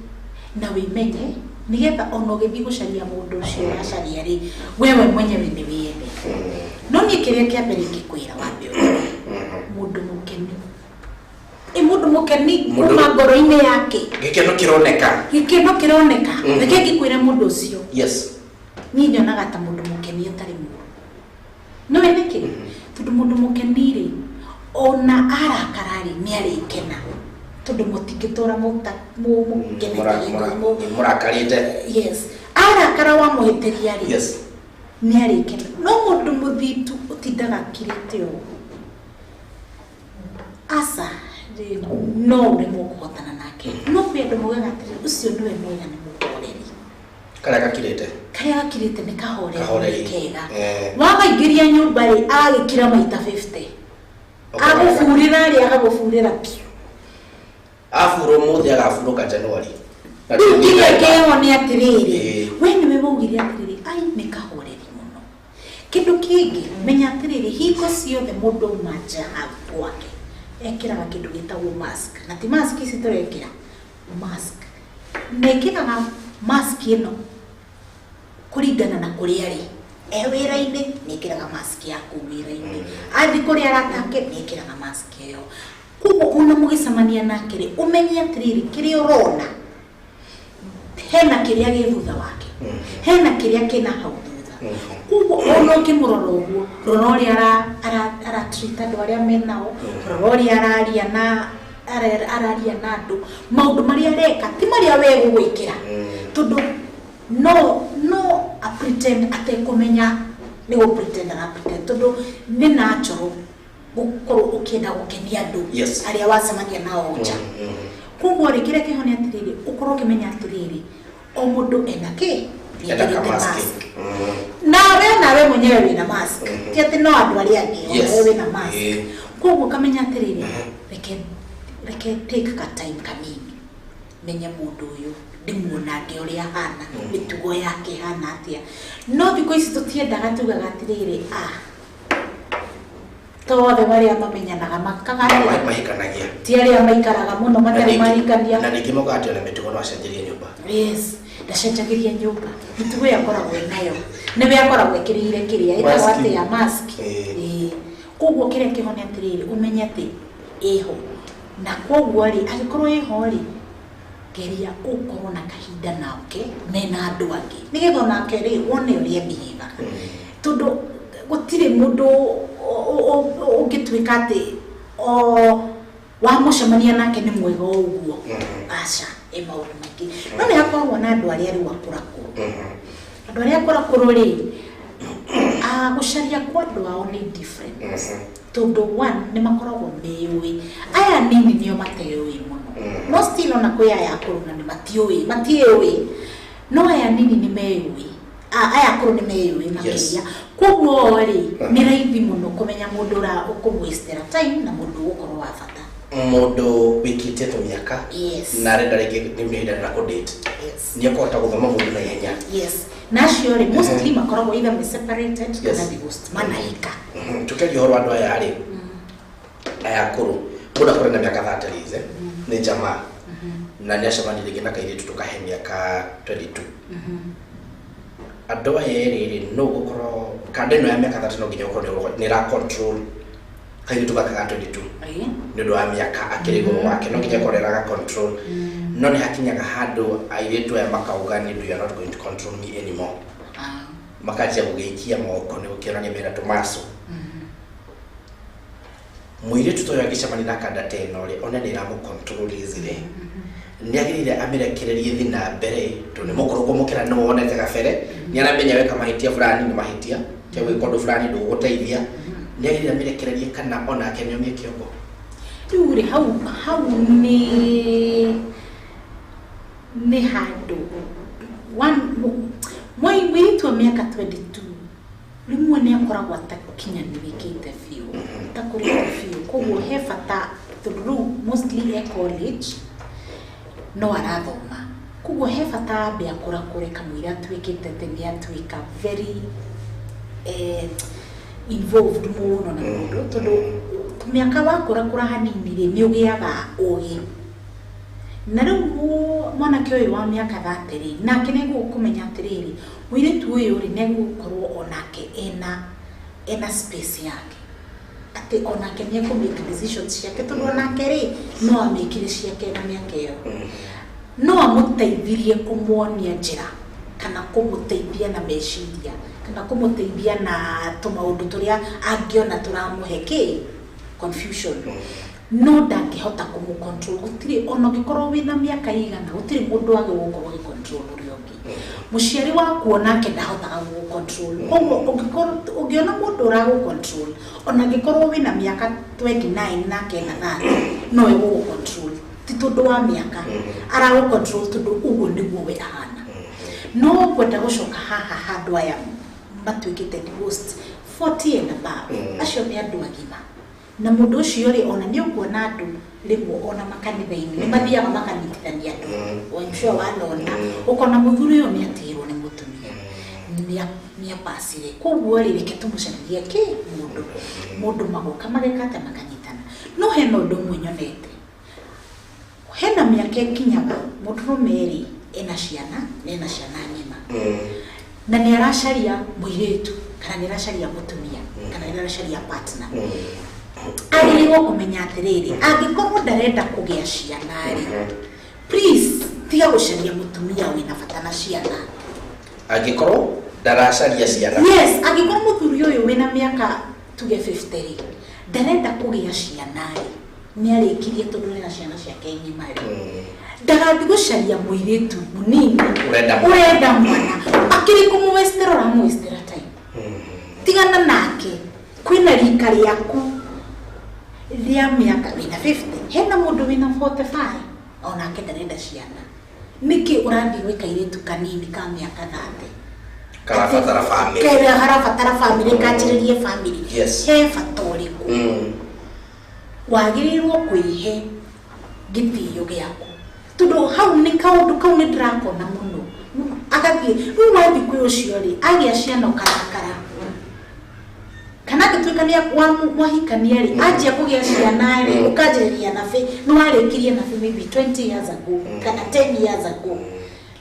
na wĩmenye, nĩgetha ona ũgĩthiĩ gũcaria mũndũ ũcio ũracaria rĩ, wewe mwenyewe nĩ wĩyendete. No niĩ kĩrĩa kĩa mbere ingĩkwĩra, wambe ũrore mũndũ mũkenu. Ĩ, mũndũ mũkeni kuma ngoro-inĩ yake. Gĩkeno kĩroneka. Gĩkeno kĩroneka. Reke ngĩkwĩre, mũndũ ũcio, niĩ nyonaga ta mũndũ mũkeni atarĩ mũru. Nĩwe nĩkĩ? Tondũ mũndũ mũkeni rĩ, ona arakara rĩ, nĩ arĩkena, tondũ mũtingĩtũra mũkenete. Mũrakarĩte. Yes, arakara wamũhĩtĩria rĩ, nĩ arĩkena. No mũndũ mũthitu ũtindaga akirĩte ũguo, aca rĩ, no ũremwo kũhotana nake. No kwĩ andũ maugaga atĩrĩ, ũcio nĩwe mwega, nĩ mũhoreri. Karĩa gakirĩte. Karĩa gakirĩte nĩ kahoreri. Kahoreri. Nĩ kega. Eh. Wagaingĩria nyũmba rĩ, agagĩkira maita 50. Agũburĩra rĩ, agagũburĩra piũ. Aburwo mũthĩ, agaburũka Januari. Na Rĩu ti kĩrĩa November. kĩho nĩ atĩrĩrĩ, we nĩwe waugire atĩrĩrĩ, ai, nĩ kahoreri mũno. Kĩndũ kĩngĩ, menya atĩrĩrĩ, hingo ciothe mũndũ auma nja hau gwake ekĩraga kĩndũ gĩtagwo mask, na ti mask ici tũrekĩra mask, na ĩkĩraga mask ĩno kũringana na kũrĩa arĩ. E wĩra-inĩ nĩ ĩkĩraga mask ya kũu wĩra-inĩ, athiĩ kũrĩa arata ake nĩ ĩkĩraga mask ĩyo. Koguo ona mũgĩcemania nake rĩ, ũmenye atĩrĩrĩ, kĩrĩa ũrona hena kĩrĩa gĩ thutha wake, hena kĩrĩa kĩna hau thutha. Koguo ona ũkĩmũrora ũguo, rora ũrĩa ara treat andũ arĩa menao, rora ũrĩa araria na andũ, maũndũ marĩa areka ti marĩa we gũgwĩkĩra, tondũ no a pretend atekũmenya nĩ gũ pretend ara pretend, tondũ nĩ natural gũkorwo ũkĩenda gũkenia andũ arĩa wacemania nao nja. Koguo rĩ, kĩrĩa kĩho nĩ atĩrĩrĩ, ũkorwo ũkĩmenya atĩrĩrĩ, o mũndũ ena kĩ. Ena Nĩekĩrĩte ka mask. Mask. Nawe mwenyewe wĩna mask, ti atĩ no andũ arĩa angĩ, onawe wĩna mask. Koguo ũkamenya atĩrĩrĩ, reke take ka time kanini menye mũndũ ũyũ, ndĩmuonange ũrĩa ahana, mĩtugo yake ĩhana atĩa. No thikũ ici tũtiendaga, tugaga atĩrĩrĩ, ah, to othe marĩa mamenyanaga makaga atĩa? Mahikanagia. Ti arĩa maikaraga mũno matarĩ mahikania. Na ningĩ mokaga atĩ ona mĩtugo no acenjerie nyũmba. Yes, ndacenjagĩria nyũmba, mĩtugo ĩyo akoragwo ĩnayo, nĩwe akoragwo ĩkĩrĩire kĩrĩa ĩtagwo Mask. atĩa, mask. Ĩĩ. Ĩĩ. Koguo kĩrĩa kĩho nĩ atĩrĩrĩ, ũmenye atĩ ĩho, na koguo rĩ, angĩkorwo ĩho rĩ, geria ũkorwo na kahinda nake mena andũ angĩ, nĩgetha onake rĩ, wone ũrĩa ebihevaga, tondũ gũtirĩ mũndũ ũngĩtuĩka atĩ o wamũcemania nake nĩ mwega o ũguo. Aca. Ĩ maũndũ maingĩ. No nĩ hakoragwo na andũ arĩa rĩu akũrakũrũ. Andũ arĩa akũrakũrũ rĩ, gũcaria kwa andũ ao nĩ different. Tondũ one, nĩ makoragwo meyũĩ. Aya nini nĩo mateyũĩ mũno. No still ona kwĩ aya akũrũ na nĩ matiũĩ, matiĩũĩ. No aya nini nĩ meyũĩ. Aya akũrũ nĩ meyũĩ makĩria. Koguo rĩ, nĩ raithi mũno kũmenya mũndũ ũra ũkũmwastera time na mũndũ ũgũkorwo wa bata. Mũndũ wĩkĩtie tũmĩaka na arenda rĩngĩ nĩ ihinda rĩa kũdate, nĩ ekũhota gũthoma mũndũ na ihenya. Yes. Na acio rĩ, mostly makoragwo either me separated kana divorced, manahika. Tũkĩaria ũhoro wa andũ aya rĩ, aya akũrũ, mũndũ akorwo na mĩaka 30 eh, nĩ jamaa na nĩ acemania rĩngĩ na kairĩtu tũkahe mĩaka 22. Andũ aya erĩ rĩ, no gũkorwo kanda ĩno ya mĩaka 30 no nginya ũkorwo nĩ ĩra control kairĩtu gaka ga 22, nĩ ũndũ wa mĩaka akĩrĩ igũrũ wake, no nginya ĩkorwo ĩraga control. No nĩ hakinyaga handũ airĩtu aya makauga, "Nĩ you are not going to control me anymore." Makanjia gũgĩikia moko nĩ gũkĩonania mena tũmaco. Mũirĩtu ta ũyũ angĩcemania na kanda ta ĩno rĩ, one nĩ ĩramũ control easily, nĩ agĩrĩire amĩrekererie ĩthiĩ na mbere tondũ nĩ mũkũrũ kũmũkĩra, nĩ wonete gabere, nĩ aramenya weka mahĩtia fulani nĩ mahĩtia, tia gwĩka ũndũ fulani ndũgũgũteithia. Nĩ agĩrĩire amĩrekererie kana onake nĩ omie kĩongo? Rĩu rĩ, hau nĩ handũ one mũirĩtu wa mĩaka 22 rĩmwe nĩ akoragwo atakinyanĩrĩkĩte biũ, atakũrĩte biũ. Koguo he bata, tondũ rĩu mostly e college no arathoma, koguo he bata ambe akũrakũre kamũira atuĩkĩte atĩ nĩ atuĩka very involved mũno na mũndũ, tondũ mĩaka wakũrakũra hanini rĩ, nĩ ũgĩaga ũgĩ. Na rĩu mwanake ũyũ wa mĩaka 30 rĩ, nake nĩ kũmenya atĩrĩrĩ, mũirĩtu ũyũ rĩ, nĩ egũkorwo onake ena space yake, atĩ onake nĩ ekũ make decisions ciake, tondũ onake rĩ, no amĩkire ciake na mĩaka ĩyo. No amũteithirie kũmuonia njĩra kana kũmũteithia na meciria kana kũmũteithia na tũmaũndũ tũrĩa angĩona tũramũhe kĩ confusion, no ndangĩhota kũmũ control. Gũtirĩ, ona ũngĩkorwo wĩna mĩaka igana, gũtirĩ mũndũ wage gũkorwo agĩ control ũrĩa ũngĩ. Mũciari waku onake ndahotaga gũgũ control. Koguo ũngĩkorwo ũngĩona mũndũ ũragũ control, ona angĩkorwo wĩna mĩaka 29 nake ena 30, no egũgũ control ti tondũ wa mĩaka, aragũ control tondũ ũguo nĩguo we ahana. No ngwenda gũcoka haha handũ aya matuĩkĩte divorced, 40 and above. Acio nĩ andũ agima, na mũndũ ũcio rĩ, ona nĩ ũkuona andũ rĩmwe ona makanitha-inĩ nĩ mathiaga makanyitithania andũ. I'm sure wanona, ũkona mũthuri ũyũ nĩ atigirwo nĩ mũtumia, nĩ apacire, koguo rĩ, reke tũmũcarie kĩ mũndũ magoka mageka atĩa, makanyitana. No hena ũndũ ũmwe nyonete, hena mĩaka ĩkinyaga mũndũrũme rĩ, ena ciana na ena ciana ng'ima, na nĩ aracaria mũirĩtu kana nĩ aracaria mũtumia kana nĩ aracaria partner, agĩrĩirwo kũmenya atĩrĩrĩ, angĩkorwo ndarenda kũgĩa ciana rĩ, please tiga gũcaria mũtumia wĩna bata na ciana. Angĩkorwo ndaracaria ciana? Yes, angĩkorwo mũthuri ũyũ wĩna mĩaka tuge 50 rĩ, ndarenda kũgĩa ciana rĩ, nĩ arĩkirie tondũ nĩ na ciana ciake ng'ima rĩ, ndagathiĩ gũcaria mũirĩtu mũnini Ũrenda mwana. Ũrenda mwana. Akĩrĩ kũmũwestera, ũramũwestera time. Tigana nake. Kwĩna rika rĩaku rĩa mĩaka, wĩna 50, hena mũndũ wĩna 45 onake ndarenda ciana. Nĩkĩ ũrathiĩ gwĩ kairĩtu kanini ka mĩaka 30 Karabatara family? Kera karabatara family, kanjĩrĩrie family. He bata ũrĩkũ? Wagĩrĩirwo kwĩhe gĩtĩo gĩaku, tondũ hau nĩ kaũndũ kau nĩ ndĩrakona mũno mũno. Agathiĩ rĩu, wathiĩ kwĩ ũcio rĩ, agĩa ciana ũkarakara, kana angĩtuĩka nĩ mwahikania rĩ, anjia kũgĩa ciana rĩ, ũkanjĩrĩria nabĩ nĩ warĩkirie nabĩ maybe 20 years ago kana 10 years ago.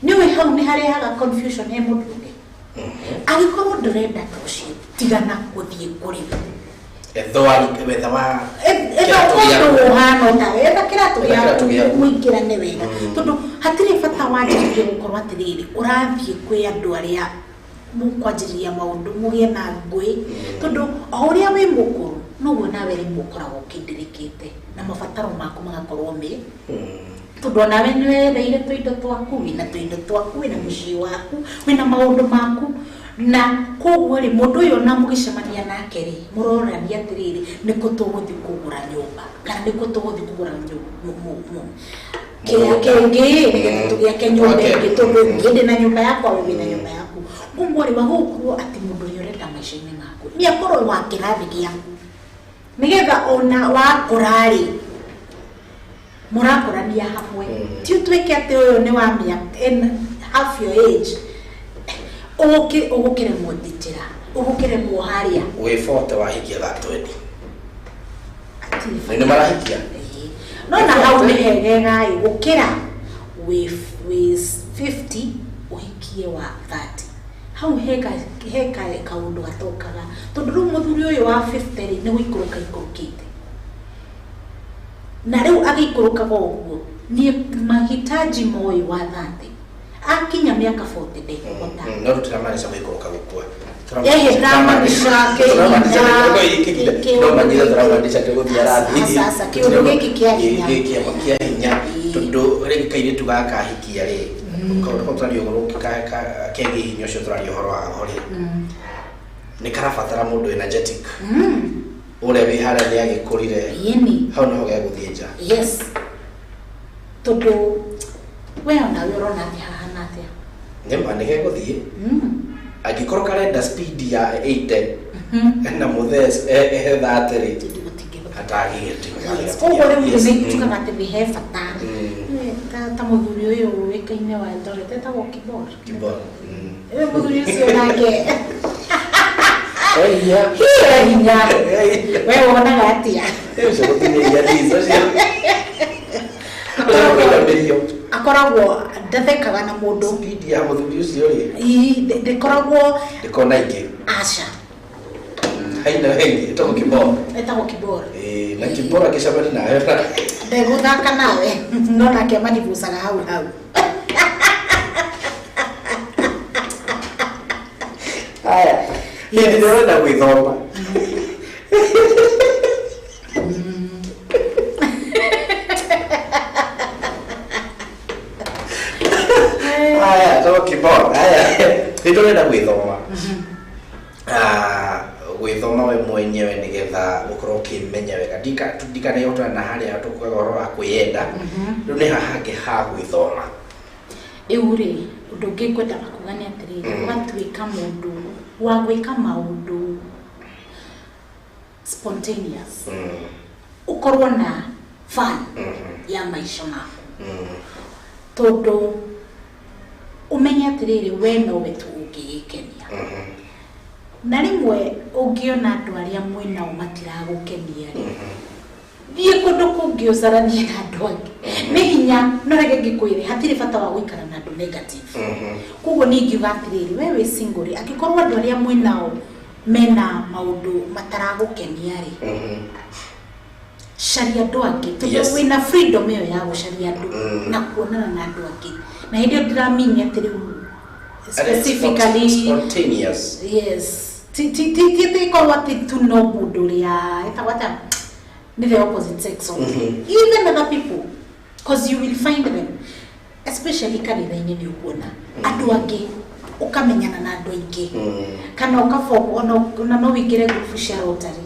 Nĩũĩ hau nĩ harehaga confusion he mũndũrũme. Angĩkorwo ndũrenda ta ũcio, tigana gũthiĩ kũrĩ we. Ethwa wetha wa etha kĩratũ gĩaku. Ũndũ ũhana tawe, etha kĩratũ Etha kĩratũ gĩaku, gĩaku. Mũingĩrane wega, tondũ hatirĩ bata wanjĩrĩrie gũkorwo atĩrĩrĩ, ũrathiĩ kwĩ andũ arĩa mũkwanjĩrĩria maũndũ mũgĩe na ngũĩ, tondũ o ũrĩa wĩ mũkũrũ Noguo nawe rĩmwe ũkoragwo ũkĩndĩrĩkĩte na mabataro maku magakorwo me tondũ onawe nĩ wereire tũindo twaku, wĩna tũindo twaku, wĩna mũciĩ waku, wĩna maũndũ maku. Na koguo rĩ, mũndũ ũyũ ona mũgĩcemania nake rĩ, mũrorania atĩrĩrĩ, nĩkũ tũgũthiĩ kũgũra nyũmba kana nĩkũ tũgũthiĩ kũgũra kĩrĩa kĩngĩ nĩgetha tũgĩake nyũmba ĩngĩ, tondũ niĩ ndĩ na nyũmba yakwa, we wĩna nyũmba yaku. Koguo rĩ, wagũkorwo atĩ mũndũ ũrĩa ũrenda maica-inĩ maku nĩ akorwo wa kĩrathi gĩaku, nĩgetha ona wakũra rĩ, mũrakũrania hamwe. Ti ũtuĩke atĩ ũyũ nĩ wa mĩaka half your age, ũgũkĩremwo njĩra, ũgũkĩremwo harĩa. Wĩ 40 wahikia thaa 20. Nĩ marahikia. No na hau nĩ hegega ĩ gũkĩra wĩ 50 ũhikie wa 30. Hau heka heka kaũndũ gatokaga, tondũ rĩu mũthuri ũyũ wa 50 rĩ, nĩ gũikũrũka ikũrũkĩte, na rĩu agĩikũrũkaga ũguo niĩ mahitaji moĩ wa 30 akinya mĩaka 40 ndekũhota. No tũtiramaanisha gũikũrũka gũkua. Ehe, ndĩramaanisha kĩhinya. No manyire tũramaanisha nĩ gũthiĩ arathiĩ. Sasa, kĩũndũ gĩkĩ kĩa hinya. Gĩkĩ kĩa hinya, tondũ rĩngĩ kairĩtu gaka ahikia rĩ, kaũndũ kau tũraria ũhoro kegiĩ hinya ũcio tũraria ũhoro waho rĩ, nĩ karabatara mũndũ energetic. Ũrĩa wĩ harĩa nĩ agĩkũrire. Hau nĩho gegũthiĩ nja. Yes, tondũ we onawe ũrona atĩ hahana atĩa? Nĩma nĩ gegũthiĩ angĩkorwo karenda speed ya 80 na mũthee ehe 30 rĩ, atagĩte. Koguo rĩu nĩ njugaga atĩ nĩ he bata ta mũthuri ũyũ ũĩkaine wa Eldoret etagwo Kibor. Kibor. Mũthuri ũcio nake Hinya. Hinya. We wonaga atĩa? Ũcio gũtinĩria ndizo ũcio. Akoragwo ndathekaga na mũndũ. Speed ya mũthuri ũcio rĩ, ndĩkoragwo ndĩkona ingĩ. Aca. Haina ĩngĩ ĩtagwo Kibor. Etagwo Kibor. Na Kibor akĩcemania nawe ndegũthaka nawe, no nake amanibucaga hau hau. Haya, hĩndĩ ĩrĩa ũrenda gwĩthoma, haya, etagwo Kibor. Haya, hĩndĩ ũrenda gwĩthoma, gwĩthoma we mwenyewe nĩgetha ũkorwo ũkĩmenya wega, ndikanegũtana na harĩa tũkuaga ũhoro wa kwĩyenda, rĩu nĩ haha hangĩ ha gwĩthoma. Rĩu rĩ, ũndũ ũngĩ ngwendaga kuga nĩ atĩrĩrĩ, ũgatuĩka mũndũ wa gwĩka maũndũ spontaneous, ũkorwo na fun ya maica maku, tondũ ũmenye atĩrĩrĩ, we nowe tu ũngĩgĩkenia. Na rĩmwe ũngĩona andũ arĩa mwĩnao matiragũkenia rĩ, thiĩ kũndũ kũngĩ ũcaranie na andũ angĩ. Nĩ hinya, no reke ngĩkwĩre, hatirĩ bata wa gũikara na andũ negative. Koguo niĩ ingiuga atĩrĩrĩ, we wĩ single rĩ, angĩkorwo andũ arĩa mwĩnao mena maũndũ mataragũkenia rĩ, caria andũ angĩ, tondũ wĩna freedom ĩyo ya gũcaria andũ na kuonana na andũ angĩ. Na hĩndĩ ĩyo ndĩramini atĩ rĩu specifically spontaneous. Yes, ti ti ti ti ti korwo atĩ tu no mũndũ ũrĩa ĩtagwo atĩa, nĩ the opposite sex only, even other people, because you will find them, especially kanitha-inĩ, nĩ ũkuona andũ angĩ, ũkamenyana na andũ aingĩ, kana ũkabomo ona no wĩingĩre ngurubu cia Rotary,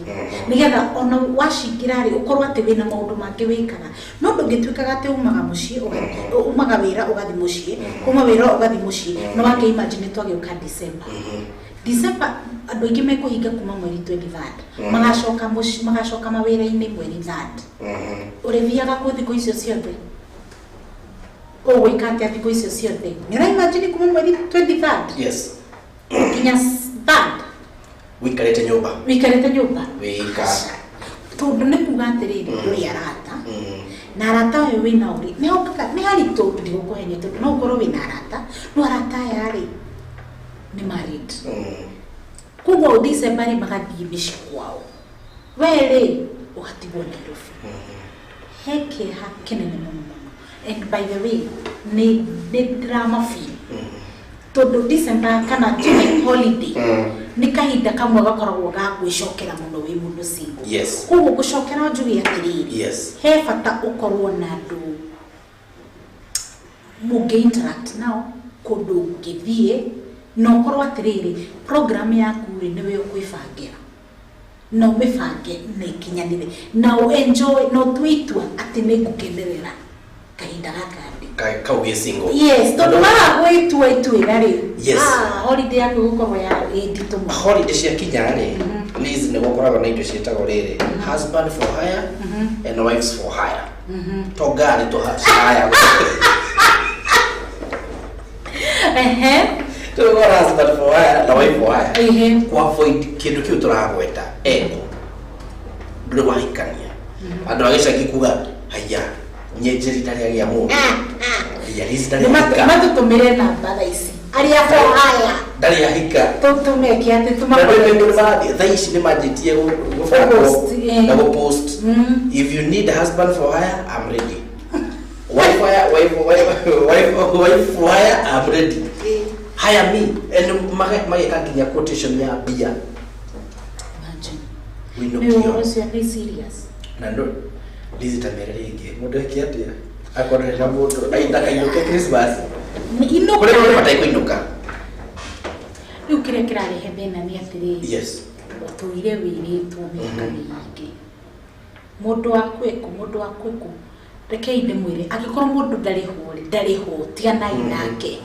nĩgetha ona wacingĩra rĩ, ũkorwo atĩ wĩna maũndũ mangĩ wĩkaga. No ndũngĩtuĩkaga atĩ umaga mũciĩ, umaga wĩra ũgathiĩ mũciĩ, kuma wĩra ũgathiĩ mũciĩ. No wake imagine twagĩũka December. December andũ aingĩ mekũhinga kuma mweri 23, magacoka mũciĩ, magacoka mawĩra-inĩ mweri 3rd. Ũrĩthiaga kũ thikũ icio ciothe? Ũgwĩka atĩa thikũ icio ciothe? Nĩ ũra imagine kuma mweri 23rd nginya 3rd Wĩikarĩte nyũmba. Wĩikarĩte nyũmba. Wĩika. Tondũ nĩ kuga atĩrĩrĩ, ndũrĩ arata, na arata ũyũ wĩnao rĩ, nĩ hokaga nĩ haritũ, ndigũkũhenia, tondũ no ũkorwo wĩna arata, no arata aya rĩ, nĩ married. Koguo December rĩ, magathiĩ mĩciĩ kwao, we rĩ, ũgatigwo Nairobi. He kĩeha kĩnene mũno mũno. And by the way, nĩ ndĩramafeel, tondũ December kana during holiday Nĩ kahinda kamwe gakoragwo ga gwĩcokera mũno wĩ mũndũ single. Koguo ngũcokera njuge atĩrĩrĩ, he bata ũkorwo na andũ mũngĩ interact nao kũndũ ũngĩthiĩ, na ũkorwo atĩrĩrĩ, program yaku rĩ, nĩwe ũkwĩbangĩra na ũmĩbange na ĩkinyanĩre na ũ enjoy na ũtue itua atĩ nĩ ngũkenerera kahinda gaka ndĩ Kau gĩ single. Yes, tondũ waga gwĩtua ituĩra rĩ, ah, holiday yaku ĩgũkorwo ya ĩ nditũ mũno. Holiday ciakinya rĩ, Liz, nĩ gũkoragwo na indo ciĩtagwo rĩrĩ, husband for hire and wives for hire, to ngari tũ hire. Tũgora husband for hire na wife for hire. Ku avoid kĩndũ kĩu tũragweta, eko ndũrĩ wahikania, andũ a gĩcagi kuga, "Haya, nyenjeri ndarĩ agĩa mũndũ, haya, Liz ndarĩ ahika." Matũtũmĩre namba thaa ici arĩa for hire. Ndarĩ ahika. Tũmeke atĩ Na rĩu nĩ marathiĩ thaa ici, nĩ manjĩtie gũbangwo Gũpost, eh. na gũpost, "If you need a husband for hire, I'm ready. Wife hire, wife, wife, wife, wife for hire, I'm ready. Hire me." And mageka nginya quotation ya mbia. Imagine. Nĩ Wĩinũkio. Ũhoro ũcio nĩ serious. Na no Liz, ta mere rĩngĩ, mũndũ eke atĩa akorwo na mũndũ ndakainũke Christmas? Nĩ inũka. Kũrĩ mũndũ matekũinũka. Rĩu kĩrĩa kĩrarehe thĩna nĩ atĩrĩrĩ, ũtũire wĩrĩtwo mĩaka mĩingĩ, mũndũ waku ĩkũ, mũndũ waku ĩkũ. Rekei ndĩmwĩre, angĩkorwo mũndũ ndarĩ ho rĩ, ndarĩ ho, tiganai nake,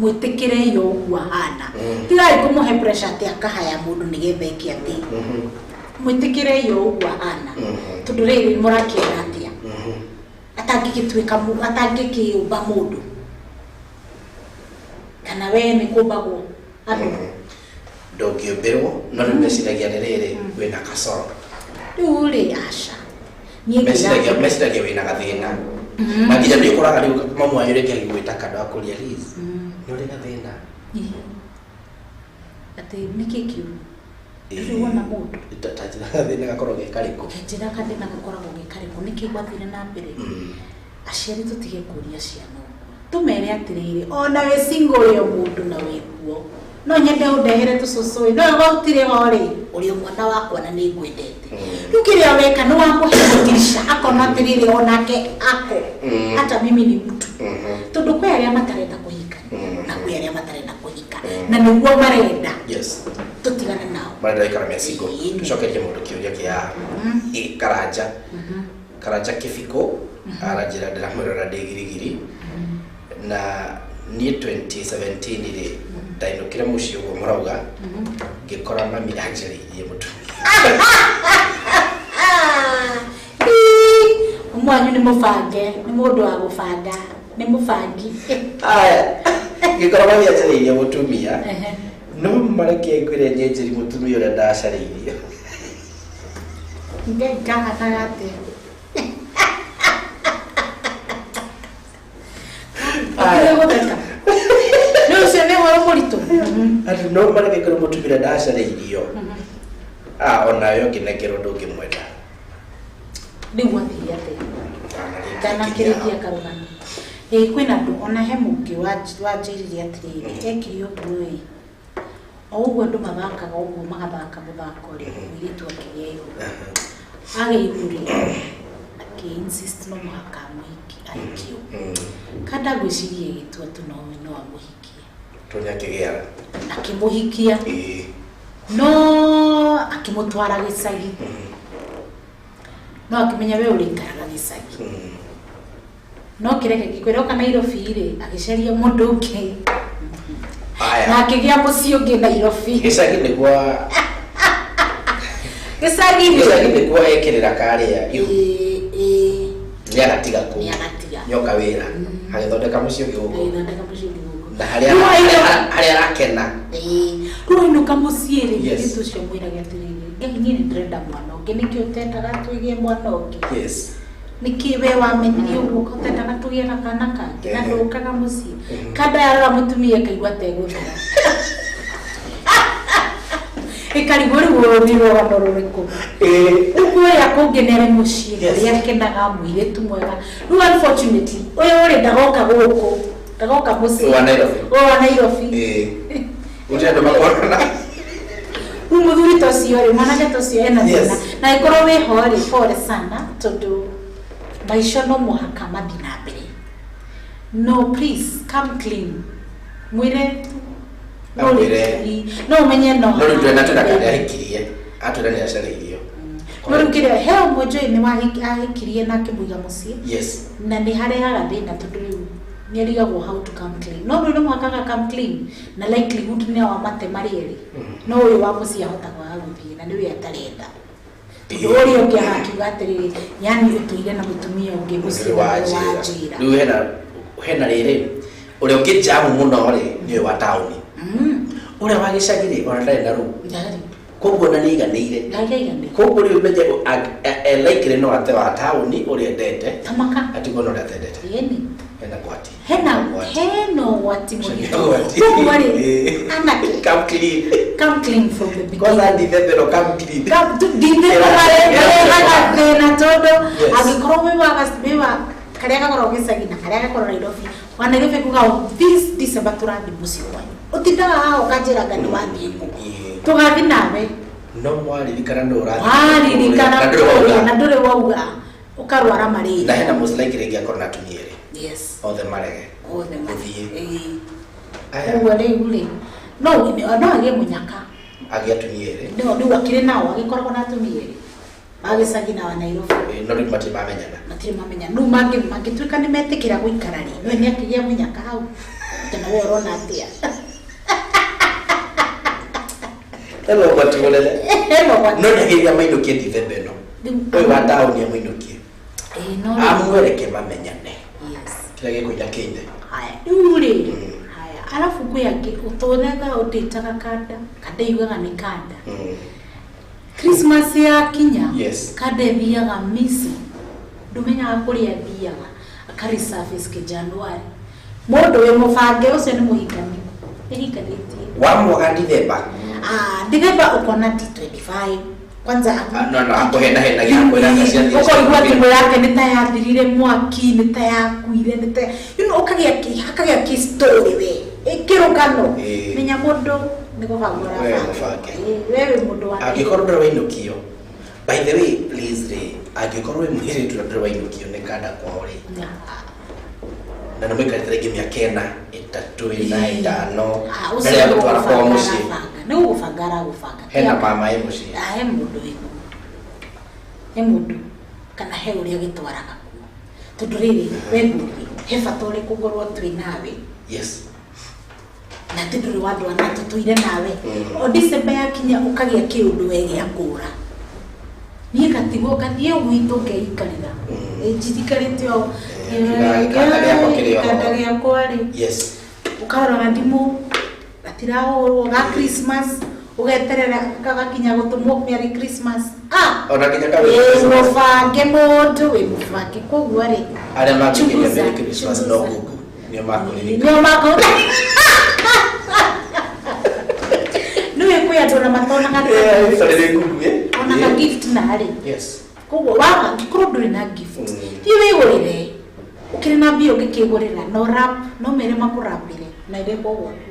mwĩtĩkĩrei o ũguo ahana. Tigai kũmũhe pressure atĩ akahaya mũndũ nĩgetha eke atĩ. Mwĩtĩkĩrei o ũguo ahana, tondũ rĩrĩ, mũrakĩona atĩa atangĩgĩtuĩka atangĩkĩũmba mũndũ? Kana we nĩ kũmbagwo andũ? Ndũngĩũmbĩrwo, no rĩu meciragia nĩ rĩrĩ, wĩna kasoro. Rĩu rĩ, aca, niĩ meciragia meciragia wĩna gathĩna, na nginya nĩ ũkoraga rĩu mamu wanyu rĩngĩ agĩgwĩta kando akũria, "Liz, nĩ ũrĩ gathĩna?" Ĩĩ. Atĩ nĩkĩ kĩũru? Ndũrĩ wona mũndũ. Ta njĩra, gathĩna gakorwo ge karĩkũ? Njĩra, gathĩna gakoragwo ge karĩkũ? Nĩkĩ gwathire na mbere? Aciari, tũtige kũria ciana ũguo, tũmere atĩrĩrĩ, ona wĩ single ũrĩ o mũndũ na wĩ kuo. No nyende ũndehere tũcũcũ ĩ, no gũtirĩ ho rĩ, ũrĩ o mwana wakwa na nĩ ngwendete. Rĩu kĩrĩa weka nĩ wamũhe motisha, akona atĩrĩrĩ, onake ako hata mimi ni mtu. Tondũ kwĩ arĩa matarenda kũhikania na kwĩ arĩa matarenda kũhika na nĩguo marenda. Tũtigane nao. Marenda gũikara me single. Ĩĩ. Tũcokerie mũndũ kĩũria kĩa Karanja, Karanja Kĩbiko, aranjĩra ndĩramwĩrora ndĩ Girigiri, na niĩ 2017 rĩ, ndainũkire mũciĩ ũguo mũrauga, ngĩkora mami anjarĩirie mũtumia. Mwanyu nĩ mũbange, nĩ mũndũ wa gũbanga, nĩ mũbangi. Aya, ngĩkora mami anjarĩirie mũtumia. No mareke ngwĩre, nyenjeri mũtumia ũrĩa ndacarĩirie. Ngai, kahanaga atĩa? Aya. Ũkire gũtheka nĩ ũcio nĩ ũhoro mũritũ. Atĩ no mareke ngwĩre mũtumia ũrĩa ndacarĩirio. Ah, onawe ũngĩnengerwo ndũngĩmwenda. Rĩu gwathire atĩa? Ndanakĩrĩkia karũgano. Ĩ, kwĩna andũ, ona he mũngĩ wanjĩrire atĩrĩrĩ, ekire ũguo ĩ, o ũguo andũ mathakaga ũguo, magathaka mũthako rĩ, mũirĩtu akĩgĩa ihu. Agĩa ihu rĩ, akĩ insist no mũhaka amũhiki, ahikio. Kanda ngwĩciria ĩgĩtua tu no amũhikie. Tũnya akĩgĩaga. Akĩmũhikia. No akĩmũtwara gĩcagi, no akĩmenya we ũrĩikaraga gĩcagi. No kĩreke gĩkwĩra oka Nairobi rĩ, agĩcaria mũndũ ũngĩ na Aya. Akĩgĩa mũciĩ ũngĩ Nairobi. Gĩcagi nĩguo. Gĩcagi rĩ. Gĩcagi nĩguo ekĩrĩra karĩa ihu. Ĩĩ. Nĩ agatiga kũu. Nĩ agatiga. Nyoka wĩra agĩthondeka mũciĩ ũngĩ gũkũ. Agĩthondeka mũciĩ ũngĩ gũkũ. Na harĩa Rĩu ainũka- harĩa arakena. Ĩĩ. Rĩu ainũka mũciĩ rĩ, mũirĩtu ũcio mwĩrage atĩrĩrĩ, "Ngai, niĩ nĩ ndĩrenda mwana ũngĩ, nĩkĩ ũtendaga twĩgĩe mwana ũngĩ? Nĩkĩ we wamenyire ũguo ko ũtendaga tũgĩe na kana kangĩ na ndũkaga mũciĩ?" Kanda yarora mũtumia ĩkaigua ta ĩgũthira, ĩkarigwo rĩu ũyũ nĩ rũgano rũrĩkũ. Rĩu kũrĩa kũngĩ nĩ arĩ mũciĩ kũrĩa akenaga, mũirĩtu mwega. Rĩu unfortunately ũyũ rĩ, ndagoka gũkũ, ndagoka mũciĩ. Wa Nairobi. Ũyũ wa Nairobi. Gũtirĩ andũ makorana. Rĩu mũthuri ta ũcio rĩ, mwanake ta ũcio ena Yes. thĩna na ĩkorwo wĩho rĩ, pole sana, tondũ maica no mũhaka mathiĩ na mbere. No, please come clean, mwĩre no. Amwĩre. No ũmenye no. No rĩu twena twĩna kana ahikirie, atwĩra nĩ acereirio. No rĩu kĩrĩa he ũmwe njũĩ nĩ ahikirie na akĩmũiga mũciĩ na nĩ harehaga thĩna, tondũ rĩu nĩ arigagwo how to come clean. No rĩu no mũhaka aga come clean, na likelihood nĩ awamate marĩ erĩ. No ũyũ wa mũciĩ ahota kwaga gũthiĩ na nĩwe atarenda, tondũ ũrĩa ũngĩ agakiuga atĩrĩrĩ, yani ũtũire na mũtumia ũngĩ mũciĩ Ũrĩ na wa nĩ njĩra. wanjĩra. Rĩu hena rĩrĩ, ũrĩa ũngĩ jamu mũno rĩ, nĩ ũyũ wa taũni. Ũrĩa wa gĩcagi rĩ, ona ndarĩ na rũu. Ndarĩ. Koguo ona nĩ aiganĩire. Ndaiganĩire. Koguo rĩu menye likely no ate wa taũni ũrĩa endete, tamaka atigwo na ũrĩa atendete. Yeni. Hena gwati. Hena Gwati. hena ũgwati Hena mũritũ. ũgwati. Koguo rĩ, anake, Come clean. come clean from the beginning. Kwanza December no come clean. Ndithĩmarehaga thĩna, tondũ Yes. angĩkorwo wĩ wa karĩa gakoragwo gĩcagi na karĩa gakoragwo Nairobi, wa Nairobi kuga this December tũrathiĩ mũciĩ kwanyu, ũtindaga haha ũkanjĩra nga nĩ wathiĩ kũ? Tũgathiĩ nawe. No mwaririkana nũ ũrathiĩ. Waririkana Na ndũrĩ wauga. na ndũrĩ wauga, ũkarwara Na malaria. hena most likely ĩngĩ akorwo na atumia erĩ. Othe marege. Othe Gũthiĩ. Ĩĩ. Aya. Ũguo rĩu rĩ, no agĩe mũnyaka. Agĩe atumia erĩ. No rĩu akĩrĩ nao, agĩkoragwo na atumia erĩ wa gĩcagi na wa Nairobi. Ĩĩ, no rĩu matirĩ mamenyana. Matirĩ mamenya. Rĩu mangĩtuĩka nĩ metĩkĩra gũikara rĩ, no nĩ akĩgĩa mũnyaka hau, kana we ũrona atĩa? Hena ũgwati mũnene. Hena ũgwati. No ndagĩrĩria mainũkie December ĩno. Rĩu- Ũyũ wa taũni amũinũkie. Ĩĩ, no rĩu- Amwereke mamenyane. Kĩrĩa gĩkũina kĩine. Haya, rĩu rĩ, haya, arabu kwĩ angĩ ũtũraga ũtĩtaga kanda, kanda yugaga nĩ kanda. Christmas yakinya, kanda ĩthiaga missing, ndũmenyaga kũrĩa ĩthiaga, akaresurface kĩ January. Mũndũ wĩ mũbange ũcio nĩ mũhikani, nĩhikanĩtie. Wamwaga December. Ah, December ũkona ti 25 kwanza. Ah, no, akũhenahenagia, akwĩraga ciathiĩ. Ũkaigua thimũ yake nĩ ta yathirire mwaki, nĩ ta yakuire, nĩ ta ũkagĩa hakagĩa kĩ story we ĩkĩrũgano. Menya mũndũ nĩ gũbanga We ũrabanga. mũbange. Ĩĩ, we wĩ mũndũ wa Angĩkorwo ndũrĩ wainũkio, by the way, please rĩ, angĩkorwo wĩ mũirĩtu na ndũrĩ wainũkio nĩ kanda kwao rĩ, na nĩ mũikarĩte rĩngĩ mĩaka 4, 3, 4, 5, Ah, ũcio ndarĩ nĩ agũtwara kwao gũgũbanga mũciĩ, arabanga. Nĩ gũgũbanga aragũbanga. Hena mama ĩ mũciĩ. Ah, he mũndũ wĩkuo, he mũndũ kana he ũrĩa gĩtwaraga kuo, tondũ rĩrĩ we ngurie he bata ũrĩkũ ngorwo twĩ nawe na atĩ ndũrĩ wandwara na tũtũire nawe? O December yakinya ũkagĩa kĩũndũ we gĩa kũra, niĩ ngatigwo ngathiĩ gwitũ ngeikarĩra. Njikarĩte o Gĩkanda gĩakwa kĩrĩ o ho. Gĩkanda gĩakwa rĩ, ũkarora thimũ gatirahũrwo ga Christmas, ũgeterera gagakinya gũtũmwo Merry Christmas, ah. Ona nginya Wĩ kawĩ mũbange, mũndũ wĩ mũbange, koguo rĩ, arĩa mangĩkinya chunguza, Merry Christmas no chunguza. Google nĩo makũririkana. Nĩo makũ nĩwe kwĩ andũ ona matonaga Sorry, nĩ Google, eh? onaga gift narĩ. Koguo waga angĩkorwo ndũrĩ na gift, thiĩ wĩgũrĩre, ũkĩrĩ na mbia ũngĩkĩgũrĩra, no wrap, no mere makũrapĩre na ĩrehwo gwaku.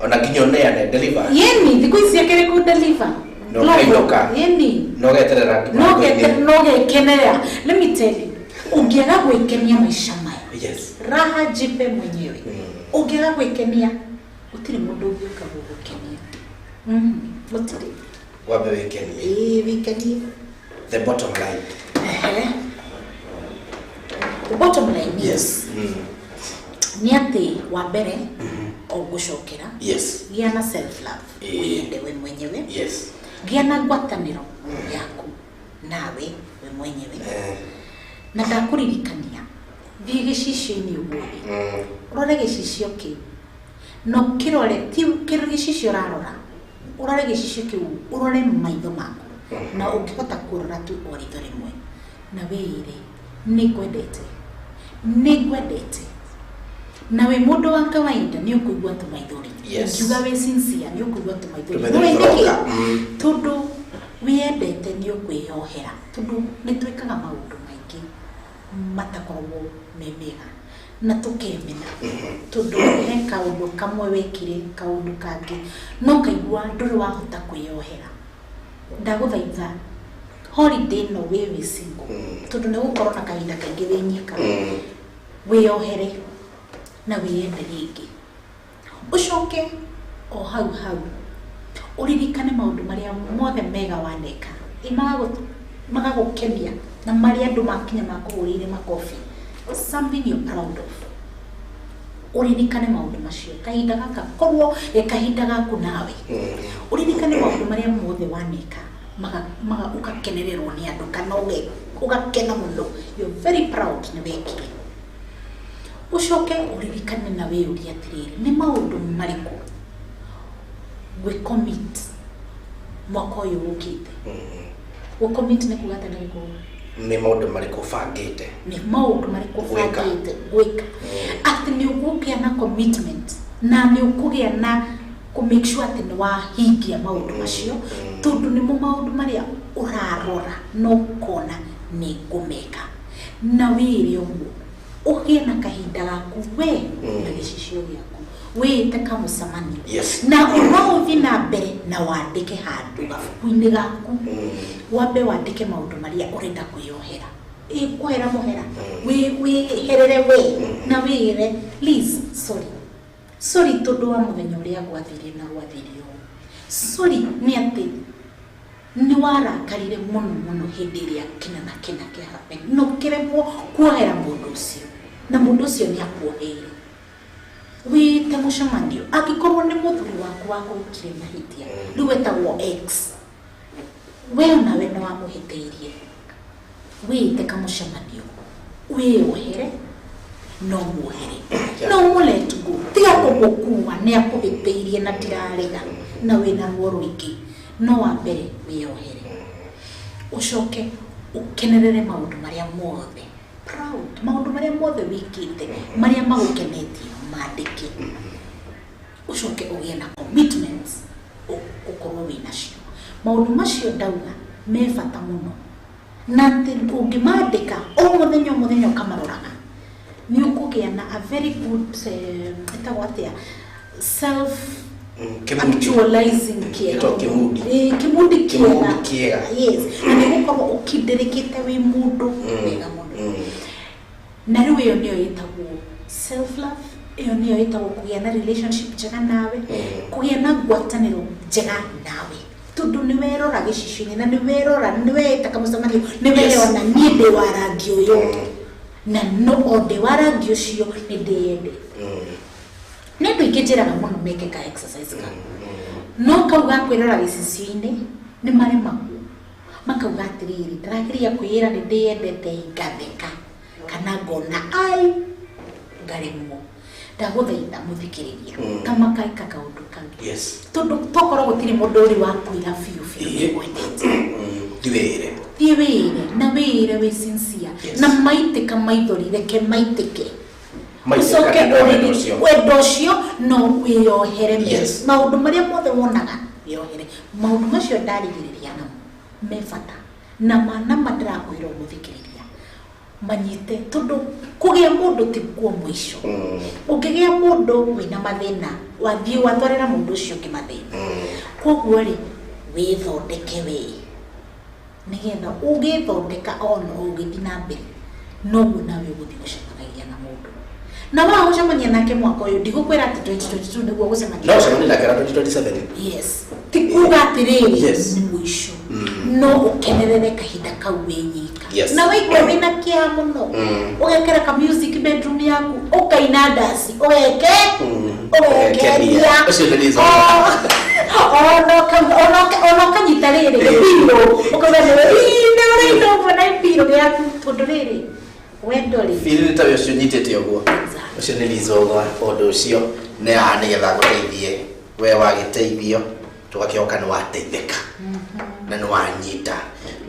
Ona nginya ũneane deliver. Yeni thikũ ici akĩrĩ kũ deliver. No ũkainũka. Yeni. No geterera nginya no thikũ-inĩ. no gekenera. Let me tell you, ũngĩaga gwĩkenia maica maya, raha jipe mwenyewe. Ũngĩaga gwĩkenia, gũtirĩ mũndũ ũngĩũka gũgũkenia. Gũtirĩ. Wambe wĩkenie. Ĩĩ, wĩkenie. The bottom line. Ehe. The bottom line is nĩ atĩ wa mbere o ngũcokera, gĩa na self love, wĩyende we mwenyewe. Gĩa na ngwatanĩro yaku nawe we mwenyewe. Na ndakũririkania, thiĩ gĩcicio-inĩ ũmũthĩ, ũrore gĩcicio kĩu, no kĩrore ti kĩrĩ gĩcicio ũrarora, ũrore gĩcicio kĩu, ũrore maitho maku, na ũngĩhota kũrora tu o ritho rĩmwe na wĩĩre, nĩ ngwendete, nĩ ngwendete, na wĩ mũndũ wa kawaida nĩ ũkũigua tũmaithori. Ũngiuga wĩ sincere, nĩ ũkũigua tũmaithori. Tũmaithori Nĩũĩ nĩkĩ? tũroka. Tondũ wĩyendete nĩ ũkwĩyohera, tondũ nĩ twĩkaga maũndũ maingĩ matakoragwo me mega. Na tũkemena tondũ he kaũndũ kamwe wekire, kaũndũ kangĩ, no kaigua ndũrĩ wahota kwĩyohera. Ndagũthaitha, holiday ĩno wĩ single, tondũ nĩ ũgũkorwo na kahinda kaingĩ wĩ nyika, wĩyohere na wĩyende rĩngĩ. Ũcoke o hau hau ũririkane maũndũ marĩa mothe mega waneka, magagũkenia, na marĩa andũ makinya makũhũrĩire makobi, something you're proud of. Ũririkane maũndũ macio kahinda gaka korwo ge kahinda gaku nawe. Ũririkane maũndũ marĩa mothe waneka maga ũgakenererwo nĩ andũ, kana ũgakena mũno, you're very proud nĩ wekire. Ũcoke ũririkane na wĩyũrie atĩrĩrĩ, nĩ maũndũ marĩkũ gwĩcommit mwaka ũyũ ũkĩte? Gũcommit nĩ kuga atĩa na Gĩkũyũ? Nĩ maũndũ marĩkũ ũbangĩte? Nĩ maũndũ marĩkũ Gwĩka. ũbangĩte gwĩka, atĩ nĩ ũgũkĩa na commitment na nĩ ũkũgĩa na kũ make sure atĩ nĩ wahingia maũndũ macio, tondũ nĩmo maũndũ marĩa ũrarora na ũkona nĩ ngũmeka. Na wĩre ũguo, ũgĩe na kahinda gaku we na gĩcicio gĩaku, wĩĩte kamũcemanio. Na no ũthiĩ na mbere na wandĩke handũ gabuku-inĩ gaku, wambe wandĩke maũndũ marĩa ũrenda kwĩyohera, ĩ kũhera mũhera, wĩherere we na wĩre Liz, sorry, sorry tondũ wa mũthenya ũrĩa gwathire na gwathire ũũ, sorry nĩ atĩ nĩ warakarire mũno mũno hĩndĩ ĩrĩa kĩna na kĩna kĩa happen, na ũkĩremwo kuohera mũndũ ũcio, na mũndũ ũcio nĩ akuoheire. Wĩte mũcemanio. Angĩkorwo nĩ mũthuri waku wakũrutire mahĩtia, rĩu wetagwo ex, we onawe nĩ wamũhĩtĩirie, wĩte kamũcemanio, wĩyohere no muohere, no ũmũ let go. Tiga kũmũkua, nĩ akũhĩtĩirie na ndirarega na wĩna ruo rũingĩ, no wa mbere wĩyohere, ũcoke ũkenerere maũndũ marĩa mothe proud, maũndũ marĩa mothe wĩkĩte marĩa magũkenetie, mandĩke. Ũcoke ũgĩe na commitments ũkorwo wĩ nacio. Maũndũ macio ndauga me bata mũno, na atĩ ũngĩmandĩka o mũthenya o mũthenya ũkamaroraga, nĩ ũkũgĩa na a very good, ĩtagwo atĩa, self Kĩmundi. actualizing kĩega. Gĩtagwo kĩmundi. Ĩĩ, kĩmundi Kĩmundi kĩega. Kĩega. Yes, na nĩ gũkorwo ũkindĩrĩkĩte wĩ mũndũ wega mũno. Na rĩu ĩyo nĩyo ĩtagwo self love, ĩyo nĩyo ĩtagwo kũgĩa na relationship njega nawe, kũgĩa na ngwatanĩro njega nawe, tondũ nĩ werora gĩcicio-inĩ na nĩ werora, nĩ weĩta kamũcemanio, nĩ weyona, niĩ ndĩ wa rangi ũyũ, na no o ndĩ wa rangi ũcio nĩ ndĩyendete. Nĩ andũ aingĩ njĩraga mũno meke ka exercise kau, no kau ga kwĩrora gĩcicio-inĩ nĩ maremagwo, makauga atĩrĩrĩ, ndĩrageria kwĩĩra nĩ ndĩyendete, ngatheka kana ngona ai ngaremwo. Ndagũthaitha mũthikĩrĩria, kamakaika kaũndũ kau, tondũ tokorwo gũtirĩ mũndũ ũrĩ wa kwĩra biũ biũ nĩkwendete. Thi wĩre. Thiĩ wĩre, na wĩre wĩ sincere. Na maitĩka maithori, reke maitĩke. Maitĩka Ũcoke nĩ wendo ũcio. Wendo ũcio no wĩyohere Yes. maũndũ marĩa mothe wonaga, wĩyohere maũndũ macio ndarigĩrĩria namo me bata na ma ndĩrakwĩra ũmũthikĩrĩria manyite, tondũ kũgĩa mũndũ ti kuo mũico. Ũngĩgĩa mũndũ wĩna mathĩna, wathiĩ watwarĩra mũndũ ũcio ũngĩ mathĩna. Koguo rĩ, wĩthondeke we, nĩgetha ũgĩthondeka ona ũgĩthiĩ na mbere, noguo nawe ũgũthiĩ gũcemanagia na mũndũ na wa gũcemania nake mwaka ũyũ. Ndigũkwĩra atĩ 2022 nĩguo gũcemania. No ũcemanie nake na 2027. Yes, ti kuga atĩrĩrĩ Yes. nĩ mũico, no ũkenerere kahinda kau wĩ nyika. Na waigua wĩna kĩeha mũno, ũgekĩra ka music bedroom yaku, ũkaina ndaci, ũgeke ũgekenia. Ũcio nĩ reason. Ona ũkanyita rĩrĩ gĩbirũ, ũkauga nĩ ũraina ũguo na ibirũ gĩaku, tondũ rĩrĩ wendo rĩ Feel ta ũcio nyitĩte ũguo. Exactly. Ũcio nĩ Lizogwa. Ũndũ ũcio nĩ haha nĩgetha ngũteithie we wagĩteithio, tũgakĩhoka nĩ wateithĩka na nĩ wanyita,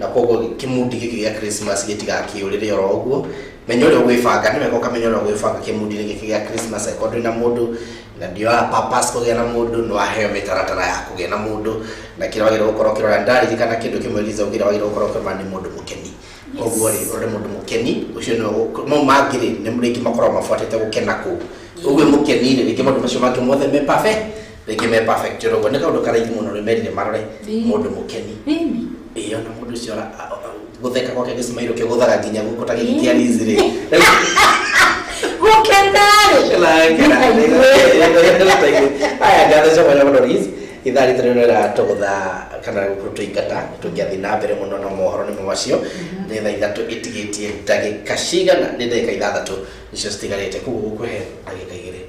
na koguo kĩmundi gĩkĩ gĩa Christmas gĩtigakĩũrĩre oro ũguo. Menya ũrĩa ũgwĩbanga, nĩ wega ũkamenya ũrĩa ũgwĩbanga kĩmundi-inĩ gĩkĩ gĩa Christmas. Angĩkorwo ndũrĩ na mũndũ na ndioya purpose kũgĩa na mũndũ, nĩ waheo mĩtaratara ya kũgĩa na mũndũ na kĩrĩa wagĩrĩirwo gũkorwo ũkĩrora. Ndĩraririkana kĩndũ kĩmwe Liza augire wagĩrĩirwo gũkorwo ũkĩrora nĩ mũndũ mũkeni. Koguo rĩ, ũrore mũndũ mũkeni ũcio nĩwe mau mangĩ rĩ, nĩ rĩngĩ makoragwo mabuatĩte gũkena kũu. Ũguo mũkeni rĩ, rĩngĩ maũndũ macio mangĩ mothe me perfect, rĩngĩ me perfect ũguo. Nĩ kaũndũ karaithi mũno rĩ, merire marore mũndũ mũkeni. Ĩĩ, ona mũndũ ũcio gũtheka gwake gĩcimairũ kĩgũthaga nginya gũkũ ta gĩkĩ kĩa Liz rĩ. Gũkena rĩ. Aya, ngatho cia mwanya mũno Liz. Ithaa ritũ rĩrĩa rĩratũgũtha kana gũtũingata, tũngĩathiĩ na mbere mũno na mohoro nĩmo macio. Nĩ thaa 3 ĩtigĩtie ndagĩka cigana? Nĩ ndagĩka 6 nĩcio citigarĩte, koguo gũkũhe ndagĩka 2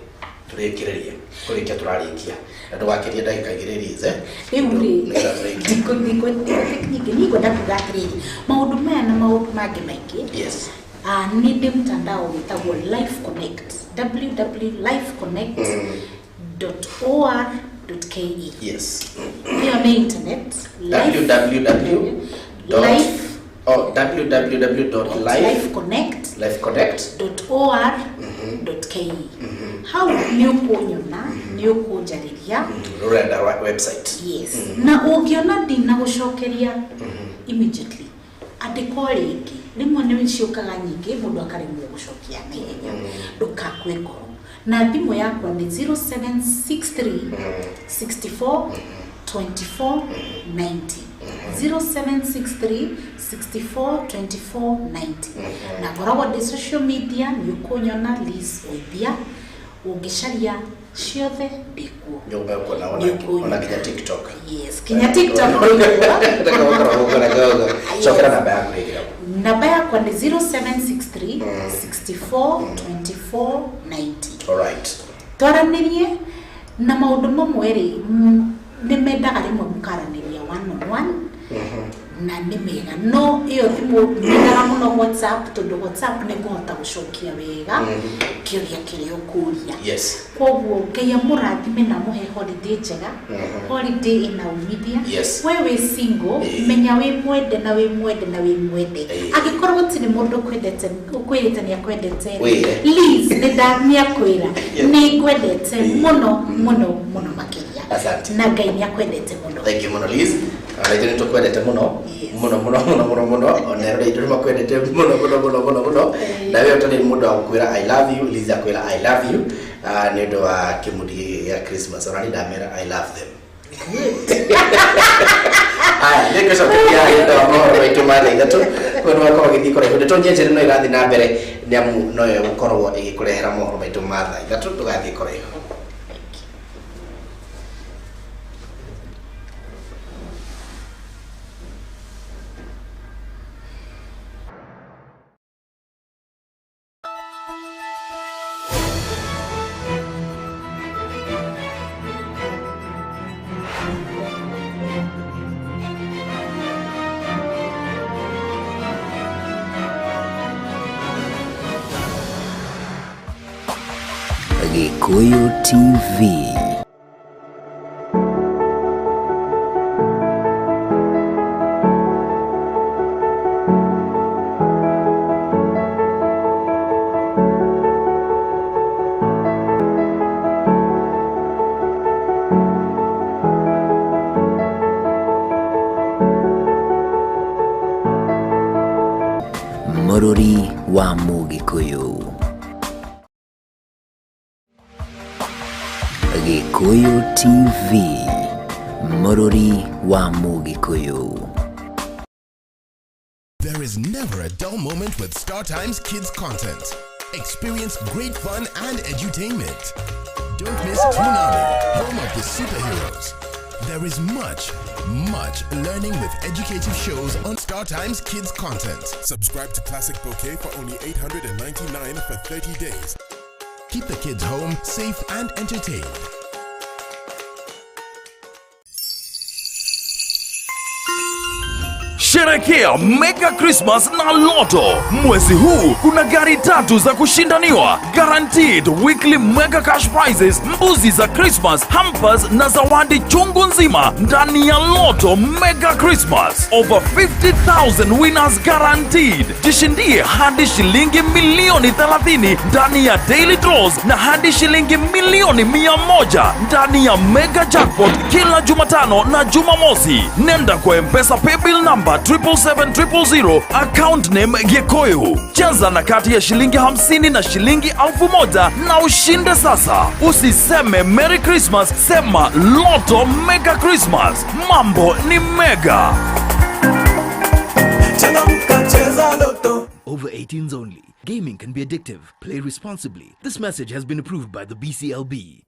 tũrĩkĩrĩrie kũrĩkia tũrarĩkia, na ndũgakĩrie ndagĩka 2 Liz, eh? Rĩu rĩ, Nĩgetha tũrĩkie. Ndikũ nyingĩ niĩ ngwenda kuga atĩrĩrĩ, maũndũ maya na maũndũ mangĩ maingĩ, Yes. Nĩ ndĩ mtandao wĩtagwo Life Connect, www.lifeconnect .or.ke. Yes. Ĩyo nĩ internet. Www dot Life oh, www dot life lifeconnect lifeconnect .or.ke. Hau nĩ ũkũnyona, nĩ ũkũnjarĩria. Rũrenda rwa website. Yes, na ũngĩona ndinagũcokeria immediately, andĩka o rĩngĩ. Rĩmwe nĩ ciũkaga nyingĩ, mũndũ akaremwo gũcokia na ihenya. Ndũgakue ngoro. Na thimũ yakwa nĩ 0763 64 24 90, 0763 64 24 90. Na ngoragwo ndĩ social media, nĩ ũkũnyona Liz Oibia, ũngĩcaria ciothe ndĩkuo. Nyũmba ũkuona ona Nĩ ũkuona. Ona nginya TikTok. Yes, kinya TikTok ndĩkuo. Cokera namba yaku rĩngĩ. Namba yakwa nĩ 0763 64 24 90. Alright. Twaranĩrie na maũndũ mamwe rĩ, nĩ mendaga rĩmwe mũkaranĩria one on one, na nĩ mega, no ĩyo thimũ mendaga mũno WhatsApp, tondũ WhatsApp nĩ ngũhota gũcokia wega kĩũria kĩrĩa ũkũria. Koguo Ngai amũrathime na amũhe holiday njega, holiday ĩna umithia. We wĩ single, menya wĩ mwende na wĩ mwende na wĩ mwende. Angĩkorwo gũtirĩ mũndũ ũkwendete, ũkwĩrĩte nĩ akwendete rĩ, Wĩre. Liz nĩ akwĩra nĩ ngwendete mũno mũno mũno makĩria. Asante. Na Ngai nĩ akwendete mũno. Thank you mũno Liz. Ona ithuĩ nĩ tũkwendete mũno mũno mũno mũno mũno mũno, ona erore itũ nĩ makwendete mũno mũno mũno mũno mũno. Na we ũtarĩ mũndũ wa gũkwĩra "I love you", Liz akwĩra "I love you". Nĩ ũndũ wa kĩmundi gĩkĩ gĩa Christmas, ona niĩ ndamera I love them. Aya, nĩ ngũcokeria nĩ ũndũ wa mohoro maitũ ma thaa 3, koguo nĩwakorwo ũgĩthiĩ kũraihu. Ndeto njenjere no irathiĩ na mbere, nĩ amu noyo ĩgũkorwo ĩgĩkũrehera mohoro maitũ ma thaa 3. Ndũgathiĩ kũraihu. Gikuyu TV. Mũrũri wa Mũgĩkũyũ. Gikuyu TV, Mũrũri wa Mũgĩkũyũ. There is never a dull moment with StarTimes Kids content. Experience great fun and edutainment. Don't miss Toonami, home of the superheroes. There is much, much learning with educative shows on StarTimes Kids content. Subscribe to Classic Bouquet for only 899 for 30 days. Keep the kids home, safe and entertained. Sherekea Mega Christmas na Lotto. Mwezi huu kuna gari 3 za kushindaniwa, guaranteed weekly mega cash prizes, mbuzi za Christmas, hampers na zawadi chungu nzima ndani ya Lotto Mega Christmas. Over 50,000 winners guaranteed. Jishindie hadi shilingi milioni 30 ndani ya daily draws na hadi shilingi milioni 100 ndani ya mega jackpot kila Jumatano na Jumamosi. Nenda kwa M-Pesa paybill number Star 777 000, account name Gikuyu. Cheza na kati ya shilingi 50 na shilingi 1000 na ushinde sasa. Usiseme Merry Christmas, sema Lotto Mega Christmas. Mambo ni mega. Changamka, cheza Lotto. Over 18s only. Gaming can be addictive. Play responsibly. This message has been approved by the BCLB.